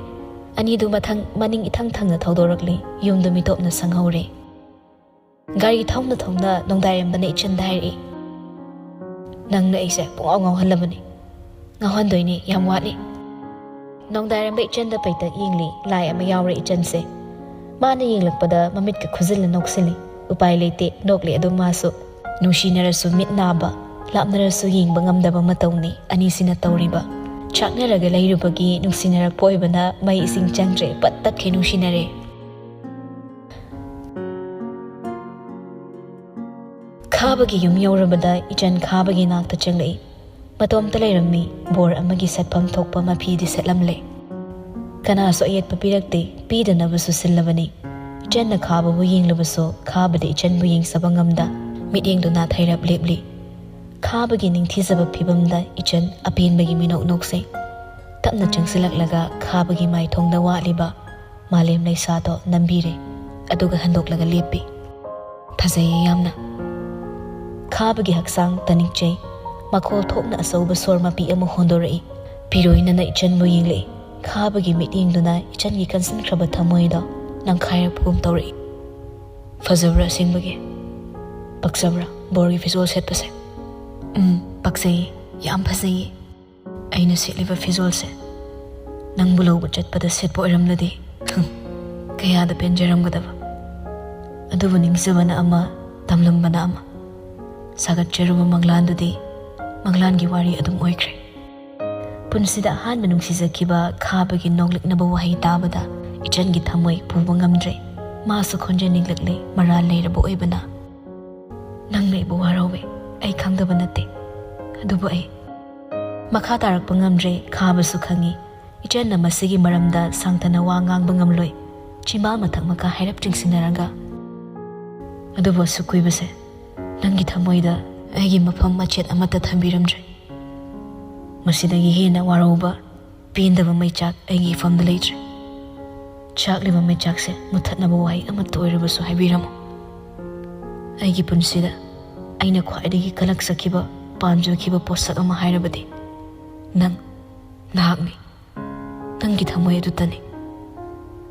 ꯑꯅꯤꯗꯨ ꯃꯊꯪ ꯃꯅꯤꯡ ꯏꯊꯪ ꯊꯪꯅ ꯊꯧꯗꯣꯔꯛꯂꯤ꯫ ꯌꯨꯝꯗꯨ ꯃꯤꯇꯣꯞꯅ ꯁꯪꯍꯧꯔꯦ꯫ ꯒꯥꯔꯤ ꯊꯧꯅ ꯊꯧꯅ ꯅꯣꯡꯗꯥꯏꯔꯦꯝꯕꯅ ꯏꯆꯟꯗ ꯍꯥꯏꯔꯛꯏ, "ꯅꯪꯅ ꯑꯩꯁꯦ ꯄꯨꯡꯉꯥꯎ ꯉꯥꯎꯍꯜꯂꯕꯅꯤ꯫ ꯉꯥꯎꯍꯟꯗꯣꯏꯅꯦ, ꯌꯥꯝ ꯋꯥꯠꯂꯤ"꯫ ꯅꯣꯡꯗꯥꯏꯔꯦꯝꯕ ꯏꯆꯟꯗ ꯄꯩꯇꯛ ꯌꯦꯡꯂꯤ꯫ ꯂꯥꯏ ꯑꯃ ꯌꯥꯎꯔꯦ ꯏꯆꯟꯁꯦ꯫ ꯃꯥꯅ ꯌꯦꯡꯂꯛꯄꯗ ꯃꯃꯤꯠꯀ ꯈꯨꯖꯤꯜꯂ ꯅꯣꯛꯁꯤꯜꯂꯤ꯫ ꯎꯄꯥꯏ ꯂꯩꯇꯦ, ꯅꯣꯛꯂꯤ ꯑꯗꯨꯝ ꯃꯥꯁꯨ꯫ ꯅꯨꯡꯁꯤꯅꯔꯁꯨ ꯃꯤꯠ ꯅꯥꯕ, ꯂꯥꯞꯅꯔꯁꯨ ꯌꯦꯡꯕ ꯉꯝꯗꯕ ꯃꯇꯧꯅꯤ ꯑꯅꯤꯁꯤꯅ ꯇꯧꯔꯤꯕ꯫ ꯆꯥꯛꯅꯔꯒ ꯂꯩꯔꯨꯕꯒꯤ ꯅꯨꯡꯁꯤꯅꯔꯛꯄ ꯑꯣꯏꯕꯅ ꯃꯩ ꯏꯁꯤꯡ ꯆꯪꯗ꯭ꯔꯦ, ꯄꯠ ꯇꯠꯈ꯭ꯔꯦ, ꯅꯨꯡꯁꯤꯅꯔꯦ꯫ ꯈꯥꯕꯒꯤ ꯌꯨꯝ ꯌꯧꯔꯕꯗ ꯏꯆꯟ ꯈꯥꯕꯒꯤ ꯅꯥꯛꯇ ꯆꯪꯂꯛꯏ꯫ ꯃꯇꯣꯝꯇ ꯂꯩꯔꯝꯃꯤ꯫ ꯕꯣꯔ ꯑꯃꯒꯤ ꯁꯠꯐꯝ ꯊꯣꯛꯄ ꯃꯐꯤꯗꯤ ꯁꯦꯠꯂꯝꯂꯦ꯫ ꯀꯅꯥꯁꯨ ꯑꯌꯦꯠꯄ ꯄꯤꯔꯛꯇꯦ, ꯄꯤꯗꯅꯕꯁꯨ ꯁꯤꯜꯂꯕꯅꯤ꯫ ꯏꯆꯟꯅ ꯈꯥꯕꯕꯨ ꯌꯦꯡꯂꯕꯁꯨ ꯈꯥꯕꯗꯤ ꯏꯆꯟꯕꯨ ꯌꯦꯡꯖꯕ ꯉꯝꯗ ꯃꯤꯠꯌꯦꯡꯗꯨ ꯅꯥꯊꯩꯔꯞ ꯂꯦꯞꯂꯤ꯫ ꯈꯥꯕꯒꯤ ꯅꯤꯡꯊꯤꯖꯕ ꯐꯤꯕꯝꯗ ꯏꯆꯟ ꯑꯄꯦꯟꯕꯒꯤ ꯃꯤꯅꯣꯛ ꯅꯣꯛꯆꯩ꯫ ꯇꯞꯅ ꯆꯪꯁꯤꯜꯂꯛꯂꯒ ꯈꯥꯕꯒꯤ ꯃꯥꯏꯊꯣꯡꯗ ꯋꯥꯠꯂꯤꯕ ꯃꯥꯂꯦꯝ ꯂꯩꯁꯥꯗꯣ ꯅꯝꯕꯤꯔꯦ, ꯑꯗꯨꯒ ꯍꯟꯗꯣꯛꯂꯒ ꯂꯦꯞꯄꯤ꯫ ꯐꯖꯩꯌꯦ ꯌꯥꯝꯅ꯫ ꯈꯥꯕꯒꯤ ꯍꯛꯆꯥꯡ ꯇꯅꯤꯛꯆꯩ꯫ ꯃꯈꯣꯜ ꯊꯣꯛꯅ ꯑꯆꯧꯕ ꯁꯣꯔ ꯃꯄꯤ ꯑꯃ ꯍꯣꯟꯗꯣꯔꯛꯏ꯫ ꯄꯤꯔꯣꯏꯅꯅ ꯏꯆꯟꯕꯨ ꯌꯦꯡꯂꯛꯏ꯫ ꯈꯥꯕꯒꯤ ꯃꯤꯠꯌꯦꯡꯗꯨꯅ ꯏꯆꯟꯒꯤ ꯀꯟꯁꯤꯟꯈ꯭ꯔꯕ ꯊꯃꯣꯏꯗꯣ ꯅꯝꯈꯥꯏꯔꯛꯄꯒꯨꯝ ꯇꯧꯔꯛꯏ꯫ "ꯐꯖꯕ꯭ꯔꯥ ꯑꯁꯦꯡꯕꯒꯤ?" "ꯄꯛꯆꯕ꯭ꯔꯥ ꯕꯣꯔꯒꯤ ꯐꯤꯖꯣꯜ ꯁꯦꯠꯄꯁꯦ?" "ꯎꯝ, ꯄꯛꯆꯩꯌꯦ, ꯌꯥꯝ ꯐꯖꯩꯌꯦ꯫ ꯑꯩꯅ ꯁꯦꯠꯂꯤꯕ ꯐꯤꯖꯣꯜꯁꯦ ꯅꯪꯕꯨ ꯂꯧꯕ ꯆꯠꯄꯗ ꯁꯦꯠꯄ ꯑꯣꯏꯔꯝꯂꯗꯤ, ꯍꯝ, ꯀꯌꯥꯗ ꯄꯦꯟꯖꯔꯝꯒꯗꯕ꯫ ꯑꯗꯨꯕꯨ ꯅꯤꯡꯖꯕꯅ ꯑꯃ, ꯇꯝꯂꯝꯕꯅ ꯑꯃ꯫ ꯁꯥꯒꯠꯆꯔꯨꯕ ꯃꯪꯂꯥꯟꯗꯨꯗꯤ ꯃꯪꯂꯥꯟꯒꯤ ꯋꯥꯔꯤ ꯑꯗꯨꯝ ꯑꯣꯏꯈ꯭ꯔꯦ꯫" ꯄꯨꯟꯁꯤꯗ ꯑꯍꯥꯟꯕ ꯅꯨꯡꯁꯤꯖꯈꯤꯕ ꯈꯥꯕꯒꯤ ꯅꯣꯛꯂꯛꯅꯕ ꯋꯥꯍꯩ ꯇꯥꯕꯗ ꯏꯆꯟꯒꯤ ꯊꯃꯣꯏ ꯄꯨꯕ ꯉꯝꯗ꯭ꯔꯦ꯫ ꯃꯥꯁꯨ ꯈꯣꯟꯖꯦꯜ ꯅꯤꯛꯂꯛꯂꯦ, ꯃꯔꯥꯜ ꯂꯩꯔꯕ ꯑꯣꯏꯕꯅ꯫ "ꯅꯪꯅ ꯑꯩꯕꯨ ꯋꯥꯔꯧꯋꯦ, ꯑꯩ ꯈꯪꯗꯕ ꯅꯠꯇꯦ꯫ ꯑꯗꯨꯕꯨ ꯑꯩ..." ꯃꯈꯥ ꯇꯥꯔꯛꯄ ꯉꯝꯗ꯭ꯔꯦ꯫ ꯈꯥꯕꯁꯨ ꯈꯪꯏ ꯏꯆꯟꯅ ꯃꯁꯤꯒꯤ ꯃꯔꯝꯗ ꯁꯥꯡꯊꯅ ꯋꯥ ꯉꯥꯡꯕ ꯉꯝꯂꯣꯏ꯫ ꯆꯤꯝꯕꯥꯜ ꯃꯊꯛ ꯃꯈꯥ ꯍꯥꯏꯔꯞ ꯆꯤꯡꯁꯤꯟꯅꯔꯒ, "ꯑꯗꯨꯕꯨ ꯑꯁꯨꯛ ꯀꯨꯏꯕꯁꯦ ꯅꯪꯒꯤ ꯊꯃꯣꯏꯗ ꯑꯩꯒꯤ ꯃꯐꯝ ꯃꯆꯦꯠ ꯑꯃꯠꯇ ꯊꯝꯕꯤꯔꯝꯗ꯭ꯔꯦ꯫ ꯃꯁꯤꯗꯒꯤ ꯍꯦꯟꯅ ꯋꯥꯔꯧꯕ, ꯄꯦꯟꯗꯕ ꯃꯩꯆꯥꯛ ꯑꯩꯒꯤ ꯏꯐꯝꯗ ꯂꯩꯇ꯭ꯔꯦ꯫ ꯆꯥꯛꯂꯤꯕ ꯃꯩꯆꯥꯛꯁꯦ ꯃꯨꯊꯠꯅꯕ ꯋꯥꯍꯩ ꯑꯃꯠꯇ ꯑꯣꯏꯔꯕꯁꯨ ꯍꯥꯏꯕꯤꯔꯝꯃꯨ꯫ ꯑꯩꯒꯤ ꯄꯨꯟꯁꯤꯗ ꯑꯩꯅ ꯈ꯭ꯋꯥꯏꯗꯒꯤ ꯀꯂꯛꯆꯈꯤꯕ, ꯄꯥꯝꯖꯈꯤꯕ ꯄꯣꯠꯁꯛ ꯑꯃ ꯍꯥꯏꯔꯕꯗꯤ ꯅꯪ, ꯅꯍꯥꯛꯅꯤ꯫ ꯅꯪꯒꯤ ꯊꯃꯣꯏ ꯑꯗꯨꯇꯅꯤ꯫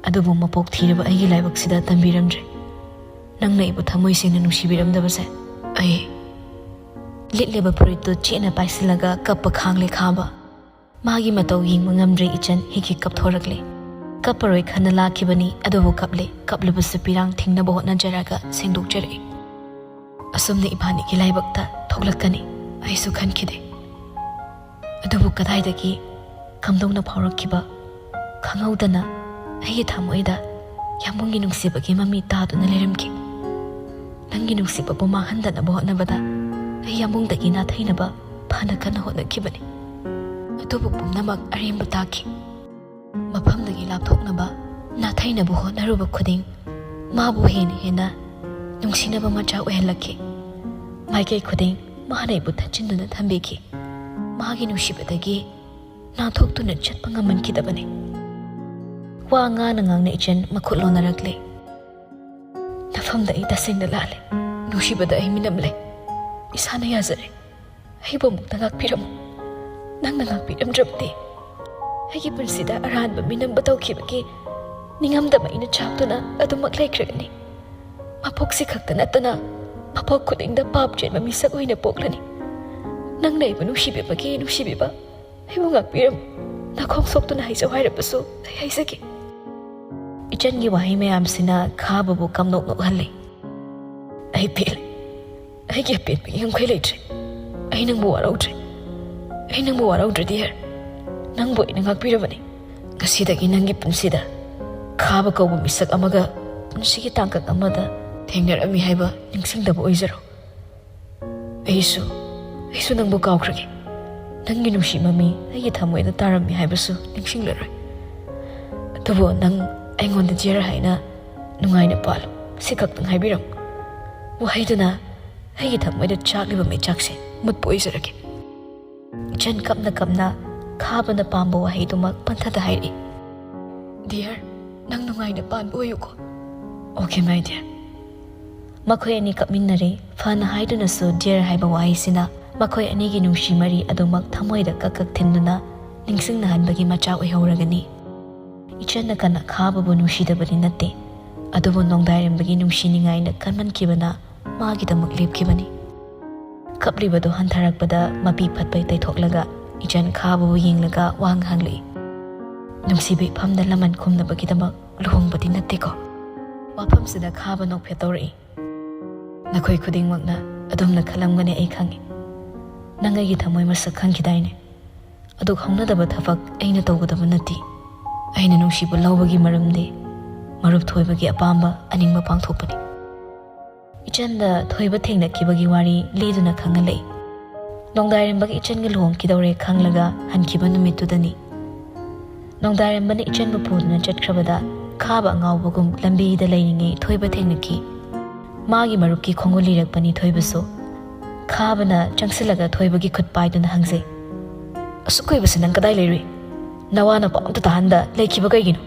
ꯑꯗꯨꯕꯨ ꯃꯄꯣꯛ ꯊꯤꯔꯕ ꯑꯩꯒꯤ ꯂꯥꯏꯕꯛꯁꯤꯗ ꯇꯝꯕꯤꯔꯝꯗ꯭ꯔꯦ ꯅꯪꯅ ꯑꯩꯕꯨ ꯊꯃꯣꯏ ꯁꯦꯡꯅ ꯅꯨꯡꯁꯤꯕꯤꯔꯝꯗꯕꯁꯦ꯫ ꯑꯩ..." ꯂꯤꯠꯂꯤꯕ ꯐꯨꯔꯤꯠꯇꯨ ꯆꯦꯠꯅ ꯄꯥꯏꯁꯤꯜꯂꯒ ꯀꯞꯄ ꯈꯥꯡꯂꯦ ꯈꯥꯕ꯫ ꯃꯥꯒꯤ ꯃꯇꯧ ꯌꯦꯡꯕ ꯉꯝꯗ꯭ꯔꯦ ꯏꯆꯟ, ꯍꯤꯛ ꯍꯤꯛ ꯀꯞꯊꯣꯔꯛꯂꯦ꯫ ꯀꯞꯄꯔꯣꯏ ꯈꯟꯅ ꯂꯥꯛꯈꯤꯕꯅꯤ, ꯑꯗꯨꯕꯨ ꯀꯞꯂꯦ꯫ ꯀꯞꯂꯕꯁꯨ ꯄꯤꯔꯥꯡ ꯊꯤꯡꯅꯕ ꯍꯣꯠꯅꯖꯔꯒ ꯁꯦꯡꯗꯣꯛꯆꯔꯛꯏ꯫ ꯑꯁꯨꯝꯅ ꯏꯕꯥꯅꯤꯒꯤ ꯂꯥꯏꯕꯛꯇ ꯊꯣꯛꯂꯛꯀꯅꯤ ꯑꯩꯁꯨ ꯈꯟꯈꯤꯗꯦ꯫ ꯑꯗꯨꯕꯨ ꯀꯗꯥꯏꯗꯒꯤ ꯀꯝꯗꯧꯅ ꯐꯥꯎꯔꯛꯈꯤꯕ ꯈꯪꯍꯧꯗꯅ ꯑꯩꯒꯤ ꯊꯃꯣꯏꯗ ꯌꯥꯝꯕꯨꯡꯒꯤ ꯅꯨꯡꯁꯤꯕꯒꯤ ꯃꯃꯤ ꯇꯥꯗꯨꯅ ꯂꯩꯔꯝꯈꯤ꯫ ꯅꯪꯒꯤ ꯅꯨꯡꯁꯤꯕꯕꯨ ꯃꯥꯡꯍꯟꯗꯅꯕ ꯍꯣꯠꯅꯕꯗ ꯑꯩ ꯌꯥꯝꯕꯨꯡꯗꯒꯤ ꯅꯥꯊꯩꯅꯕ ꯐꯅ ꯀꯟꯅ ꯍꯣꯠꯅꯈꯤꯕꯅꯤ꯫ ꯑꯗꯨꯕꯨ ꯄꯨꯝꯅꯃꯛ ꯑꯔꯦꯝꯕ ꯇꯥꯈꯤ꯫ ꯃꯐꯝꯗꯒꯤ ꯂꯥꯞꯊꯣꯛꯅꯕ ꯅꯥꯊꯩꯅꯕ ꯍꯣꯠꯅꯔꯨꯕ ꯈꯨꯗꯤꯡ ꯃꯥꯕꯨ ꯍꯦꯟꯅ ꯍꯦꯟꯅ ꯅꯨꯡꯁꯤꯅꯕ ꯃꯆꯥꯛ ꯑꯣꯏꯍꯜꯂꯛꯈꯤ꯫ ꯃꯥꯏꯀꯩ ꯈꯨꯗꯤꯡ ꯃꯥꯅ ꯑꯩꯕꯨ ꯊꯠꯆꯤꯟꯗꯨꯅ ꯊꯝꯕꯤꯈꯤ꯫ ꯃꯥꯒꯤ ꯅꯨꯡꯁꯤꯕꯗꯒꯤ ꯅꯥꯟꯊꯣꯛꯇꯨꯅ ꯆꯠꯄ ꯉꯝꯍꯟꯈꯤꯗꯕꯅꯤ꯫ ꯋꯥ ꯉꯥꯡꯅ ꯉꯥꯡꯅ ꯏꯆꯟ ꯃꯈꯨꯠ ꯂꯣꯟꯅꯔꯛꯂꯦ꯫ ꯅꯐꯝꯗ ꯑꯩ ꯇꯁꯦꯡꯅ ꯂꯥꯜꯂꯦ꯫ ꯅꯨꯡꯁꯤꯕꯗ ꯑꯩ ꯃꯤꯅꯝꯂꯦ꯫ ꯏꯁꯥꯅ ꯌꯥꯖꯔꯦ꯫ ꯑꯩꯕꯨ ꯑꯃꯨꯛꯇ ꯉꯥꯛꯄꯤꯔꯝꯃꯨ꯫ ꯅꯪꯅ ꯉꯥꯛꯄꯤꯔꯝꯗ꯭ꯔꯕꯗꯤ ꯑꯩꯒꯤ ꯄꯨꯟꯁꯤꯗ ꯑꯔꯥꯟꯕ ꯃꯤꯅꯝꯕ ꯇꯧꯈꯤꯕꯒꯤ ꯅꯤꯡꯉꯝꯗꯕ ꯑꯩꯅ ꯆꯥꯛꯇꯨꯅ ꯑꯗꯨꯃꯛ ꯂꯩꯈ꯭ꯔꯒꯅꯤ꯫ ꯃꯄꯣꯛꯁꯤ ꯈꯛꯇ ꯅꯠꯇꯅ ꯃꯄꯣꯛ ꯈꯨꯗꯤꯡꯗ ꯄꯥꯞ ꯆꯦꯟꯕ ꯃꯤꯁꯛ ꯑꯣꯏꯅ ꯄꯣꯛꯂꯅꯤ꯫ ꯅꯪꯅ ꯑꯩꯕꯨ ꯅꯨꯡꯁꯤꯕꯤꯕꯒꯤ ꯅꯨꯡꯁꯤꯕꯤꯕ ꯑꯩꯕꯨ ꯉꯥꯛꯄꯤꯔꯝꯃꯨ꯫ ꯅꯈꯣꯡ ꯁꯣꯛꯇꯨꯅ ꯍꯥꯏꯖꯧ ꯍꯥꯏꯔꯕꯁꯨ ꯑꯩ ꯍꯥꯏꯖꯒꯦ꯫ ꯏꯆꯟꯒꯤ ꯋꯥꯍꯩ ꯃꯌꯥꯝꯁꯤꯅ ꯈꯥꯕꯕꯨ ꯀꯝꯅꯣꯛ ꯅꯣꯛꯍꯜꯂꯦ꯫ ꯑꯩ ꯄꯦꯜꯂꯦ꯫ ꯑꯩꯒꯤ ꯑꯄꯦꯟꯕꯒꯤ ꯉꯝꯈꯩ ꯂꯩꯇ꯭ꯔꯦ꯫ ꯑꯩ ꯅꯪꯕꯨ ꯋꯥꯔꯧꯗ꯭ꯔꯦ꯫ ꯑꯩ ꯅꯪꯕꯨ ꯋꯥꯔꯧꯗ꯭ꯔꯦ ꯗꯤꯌꯔ꯫ ꯅꯪꯕꯨ ꯑꯩꯅ ꯉꯥꯛꯄꯤꯔꯕꯅꯤ꯫ ꯉꯁꯤꯗꯒꯤ ꯅꯪꯒꯤ ꯄꯨꯟꯁꯤꯗ ꯈꯥꯕ ꯀꯧꯕ ꯃꯤꯁꯛ ꯑꯃꯒ ꯄꯨꯟꯁꯤꯒꯤ ꯇꯥꯡꯀꯛ ꯑꯃꯗ ꯊꯦꯡꯅꯔꯝꯃꯤ ꯍꯥꯏꯕ ꯅꯤꯡꯁꯤꯡꯗꯕ ꯑꯣꯏꯖꯔꯣ꯫ ꯑꯩꯁꯨ ꯑꯩꯁꯨ ꯅꯪꯕꯨ ꯀꯥꯎꯈ꯭ꯔꯒꯦ꯫ ꯅꯪꯒꯤ ꯅꯨꯡꯁꯤ ꯃꯃꯤ ꯑꯩꯒꯤ ꯊꯃꯣꯏꯗ ꯇꯥꯔꯝꯃꯤ ꯍꯥꯏꯕꯁꯨ ꯅꯤꯡꯁꯤꯡꯂꯔꯣꯏ꯫ ꯑꯗꯨꯕꯨ ꯅꯪ ꯑꯩꯉꯣꯟꯗ ꯗꯤꯌꯔ ꯍꯥꯏꯅ ꯅꯨꯡꯉꯥꯏꯅ ꯄꯥꯜꯂꯨ꯫ ꯁꯤ ꯈꯛꯇꯪ ꯍꯥꯏꯕꯤꯔꯝꯃꯨ꯫ ꯋꯥꯍꯩꯗꯨꯅ ꯑꯩꯒꯤ ꯊꯃꯣꯏꯗ ꯆꯥꯛꯂꯤꯕ ꯃꯩꯆꯥꯛꯁꯦ ꯃꯨꯠꯄ ꯑꯣꯏꯖꯔꯒꯦ꯫ ꯏꯆꯟ ꯀꯞꯅ ꯀꯞꯅ ꯈꯥꯕꯅ ꯄꯥꯝꯕ ꯋꯥꯍꯩꯗꯨꯃꯛ ꯄꯟꯊꯗ ꯍꯥꯏꯔꯛꯏ꯫ ꯗꯤꯌꯔ, ꯅꯪ ꯅꯨꯡꯉꯥꯏꯅ ꯄꯥꯟꯕ ꯑꯣꯏꯌꯨꯀꯣ꯫ ꯑꯣꯀꯦ ꯃꯥꯏ ꯗꯤꯌꯔ꯫ ꯃꯈꯣꯏ ꯑꯅꯤ ꯀꯞꯃꯤꯟꯅꯔꯦ꯫ ꯐꯅ ꯍꯥꯏꯗꯨꯅꯁꯨ ꯗꯤꯌꯔ ꯍꯥꯏꯕ ꯋꯥꯍꯩꯁꯤꯅ ꯃꯈꯣꯏ ꯑꯅꯤꯒꯤ ꯅꯨꯡꯁꯤ ꯃꯔꯤ ꯑꯗꯨꯃꯛ ꯊꯃꯣꯏꯗ ꯀꯛ ꯀꯛ ꯊꯤꯟꯗꯨꯅ ꯅꯤꯡꯁꯤꯡꯅꯍꯟꯕꯒꯤ ꯃꯆꯥꯛ ꯑꯣꯏꯍꯧꯔꯒꯅꯤ꯫ ꯏꯆꯟꯅ ꯀꯟꯅ ꯈꯥꯕꯕꯨ ꯅꯨꯡꯁꯤꯗꯕꯗꯤ ꯅꯠꯇꯦ, ꯑꯗꯨꯕꯨ ꯅꯣꯡꯗꯥꯏꯔꯦꯝꯕꯒꯤ ꯅꯨꯡꯁꯤ ꯅꯤꯡꯉꯥꯏꯅ ꯀꯟꯃꯟꯈꯤꯕꯅ ꯃꯥꯒꯤꯗꯃꯛ ꯂꯦꯞꯈꯤꯕꯅꯤ꯫ ꯀꯞꯂꯤꯕꯗꯨ ꯍꯟꯊꯔꯛꯄꯗ ꯃꯄꯤ ꯐꯠꯄꯩ ꯇꯩꯊꯣꯛꯂꯒ ꯏꯆꯟ ꯈꯥꯕꯕꯨ ꯌꯦꯡꯂꯒ ꯋꯥ ꯉꯥꯡꯂꯛꯏ꯫ ꯅꯨꯡꯁꯤꯕ ꯏꯐꯝꯗ ꯂꯃꯟ ꯈꯨꯝꯅꯕꯒꯤꯗꯃꯛ ꯂꯨꯍꯣꯡꯕꯗꯤ ꯅꯠꯇꯦꯀꯣ꯫ ꯋꯥꯐꯝꯁꯤꯗ ꯈꯥꯕ ꯅꯣꯛꯐꯦꯠ ꯇꯧꯔꯛꯏ꯫ ꯅꯈꯣꯏ ꯈꯨꯗꯤꯡꯃꯛꯅ ꯑꯗꯨꯝꯅ ꯈꯜꯂꯝꯒꯅꯤ ꯑꯩ ꯈꯪꯏ꯫ ꯅꯪ ꯑꯩꯒꯤ ꯊꯃꯣꯏ ꯃꯁꯛ ꯈꯪꯈꯤꯗꯥꯏꯅꯦ? ꯑꯗꯨꯛ ꯍꯧꯅꯗꯕ ꯊꯕꯛ ꯑꯩꯅ ꯇꯧꯒꯗꯕ ꯅꯠꯇꯦ꯫ ꯑꯩꯅ ꯅꯨꯡꯁꯤꯕ ꯂꯧꯕꯒꯤ ꯃꯔꯝꯗꯤ ꯃꯔꯨꯞ ꯊꯣꯏꯕꯒꯤ ꯑꯄꯥꯝꯕ ꯑꯅꯤꯡꯕ ꯄꯥꯡꯊꯣꯛꯄꯅꯤ꯫ ꯏꯆꯟꯗ ꯊꯣꯏꯕ ꯊꯦꯡꯅꯈꯤꯕꯒꯤ ꯋꯥꯔꯤ ꯂꯤꯗꯨꯅ ꯈꯪꯍꯜꯂꯛꯏ꯫ ꯅꯣꯡꯗꯥꯏꯔꯦꯝꯕꯒ ꯏꯆꯟꯒ ꯂꯨꯍꯣꯡꯈꯤꯗꯧꯔꯦ ꯈꯪꯂꯒ ꯍꯟꯈꯤꯕ ꯅꯨꯃꯤꯠꯇꯨꯗꯅꯤ꯫ ꯅꯣꯡꯗꯥꯏꯔꯦꯝꯕꯅ ꯏꯆꯟꯕꯨ ꯄꯨꯗꯨꯅ ꯆꯠꯈ꯭ꯔꯕꯗ ꯈꯥꯕ ꯑꯉꯥꯎꯕꯒꯨꯝ ꯂꯝꯕꯤꯗ ꯂꯩꯔꯤꯉꯩ ꯊꯣꯏꯕ ꯊꯦꯡꯅꯈꯤ꯫ ꯃꯥꯒꯤ ꯃꯔꯨꯞꯀꯤ ꯈꯣꯡꯒꯨꯜ ꯂꯤꯔꯛꯄꯅꯤ ꯊꯣꯏꯕꯁꯨ꯫ ꯈꯥꯕꯅ ꯆꯪꯁꯤꯜꯂꯒ ꯊꯣꯏꯕꯒꯤ ꯈꯨꯠ ꯄꯥꯏꯗꯨꯅ ꯍꯪꯖꯩ, "ꯑꯁꯨꯛ ꯀꯨꯏꯕꯁꯤ ꯅꯪ ꯀꯗꯥꯏ ꯂꯩꯔꯨꯏ? ꯅꯋꯥ ꯅꯄꯥꯎ ꯑꯝꯇ ꯇꯥꯍꯟꯗ ꯂꯩꯈꯤꯕ ꯀꯩꯒꯤꯅꯣ?"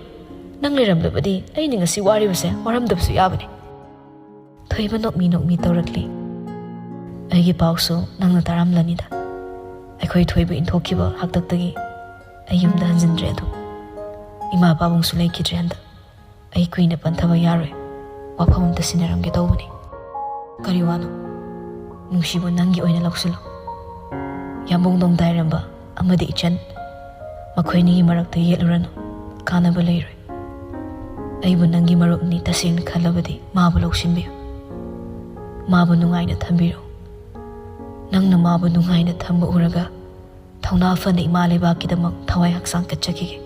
ꯅꯪ ꯂꯩꯔꯝꯂꯕꯗꯤ ꯑꯩꯅ ꯉꯁꯤ ꯋꯥꯔꯤꯕꯁꯦ ꯋꯥꯔꯝꯗꯕꯁꯨ ꯌꯥꯕꯅꯤ꯫ ꯊꯣꯏꯕ ꯅꯣꯛꯃꯤ ꯅꯣꯛꯃꯤ ꯇꯧꯔꯛꯂꯤ꯫ ꯑꯩꯒꯤ ꯄꯥꯎꯁꯨ ꯅꯪꯅ ꯇꯥꯔꯝꯂꯅꯤꯗ꯫ ꯑꯩꯈꯣꯏ ꯊꯣꯏꯕ ꯏꯟꯊꯣꯛꯈꯤꯕ ꯍꯥꯛꯇꯛꯇꯒꯤ ꯑꯩ ꯌꯨꯝꯗ ꯍꯟꯖꯤꯟꯗ꯭ꯔꯦ꯫ ꯑꯗꯨ ꯏꯃꯥ ꯄꯥꯕꯨꯡꯁꯨ ꯂꯩꯈꯤꯗ꯭ꯔꯦ꯫ ꯍꯟꯗꯛ ꯑꯩ ꯀꯨꯏꯅ ꯄꯟꯊꯕ ꯌꯥꯔꯣꯏ꯫ ꯋꯥꯐꯝ ꯑꯝꯇ ꯁꯤꯟꯅꯔꯝꯒꯦ ꯇꯧꯕꯅꯤ꯫ ꯀꯔꯤ ꯋꯥꯅꯣ? ꯅꯨꯡꯁꯤꯕꯨ ꯅꯪꯒꯤ ꯑꯣꯏꯅ ꯂꯧꯁꯤꯜꯂꯣ꯫ ꯌꯥꯝꯕꯨꯡ ꯅꯣꯡꯗꯥꯏꯔꯝꯕ ꯑꯃꯗꯤ ꯏꯆꯟ, ꯃꯈꯣꯏꯅꯤꯒꯤ ꯃꯔꯛꯇ ꯌꯦꯠꯂꯨꯔꯅꯨ꯫ ꯀꯥꯟꯅꯕ ꯂꯩꯔꯣꯏ꯫ ꯑꯩꯕꯨ ꯅꯪꯒꯤ ꯃꯔꯨꯞꯅꯤ ꯇꯁꯦꯡꯅ ꯈꯜꯂꯕꯗꯤ ꯃꯥꯕꯨ ꯂꯧꯁꯤꯟꯕꯤꯌꯨ꯫ ꯃꯥꯕꯨ ꯅꯨꯡꯉꯥꯏꯅ ꯊꯝꯕꯤꯔꯣ꯫ ꯅꯪꯅ ꯃꯥꯕꯨ ꯅꯨꯡꯉꯥꯏꯅ ꯊꯝꯕ ꯎꯔꯒ ꯊꯧꯅꯥ ꯐꯅ ꯏꯃꯥ ꯂꯩꯕꯥꯛꯀꯤꯗꯃꯛ ꯊꯋꯥꯏ ꯍꯛꯆꯥꯡ ꯀꯠꯆꯈꯤꯒꯦ꯫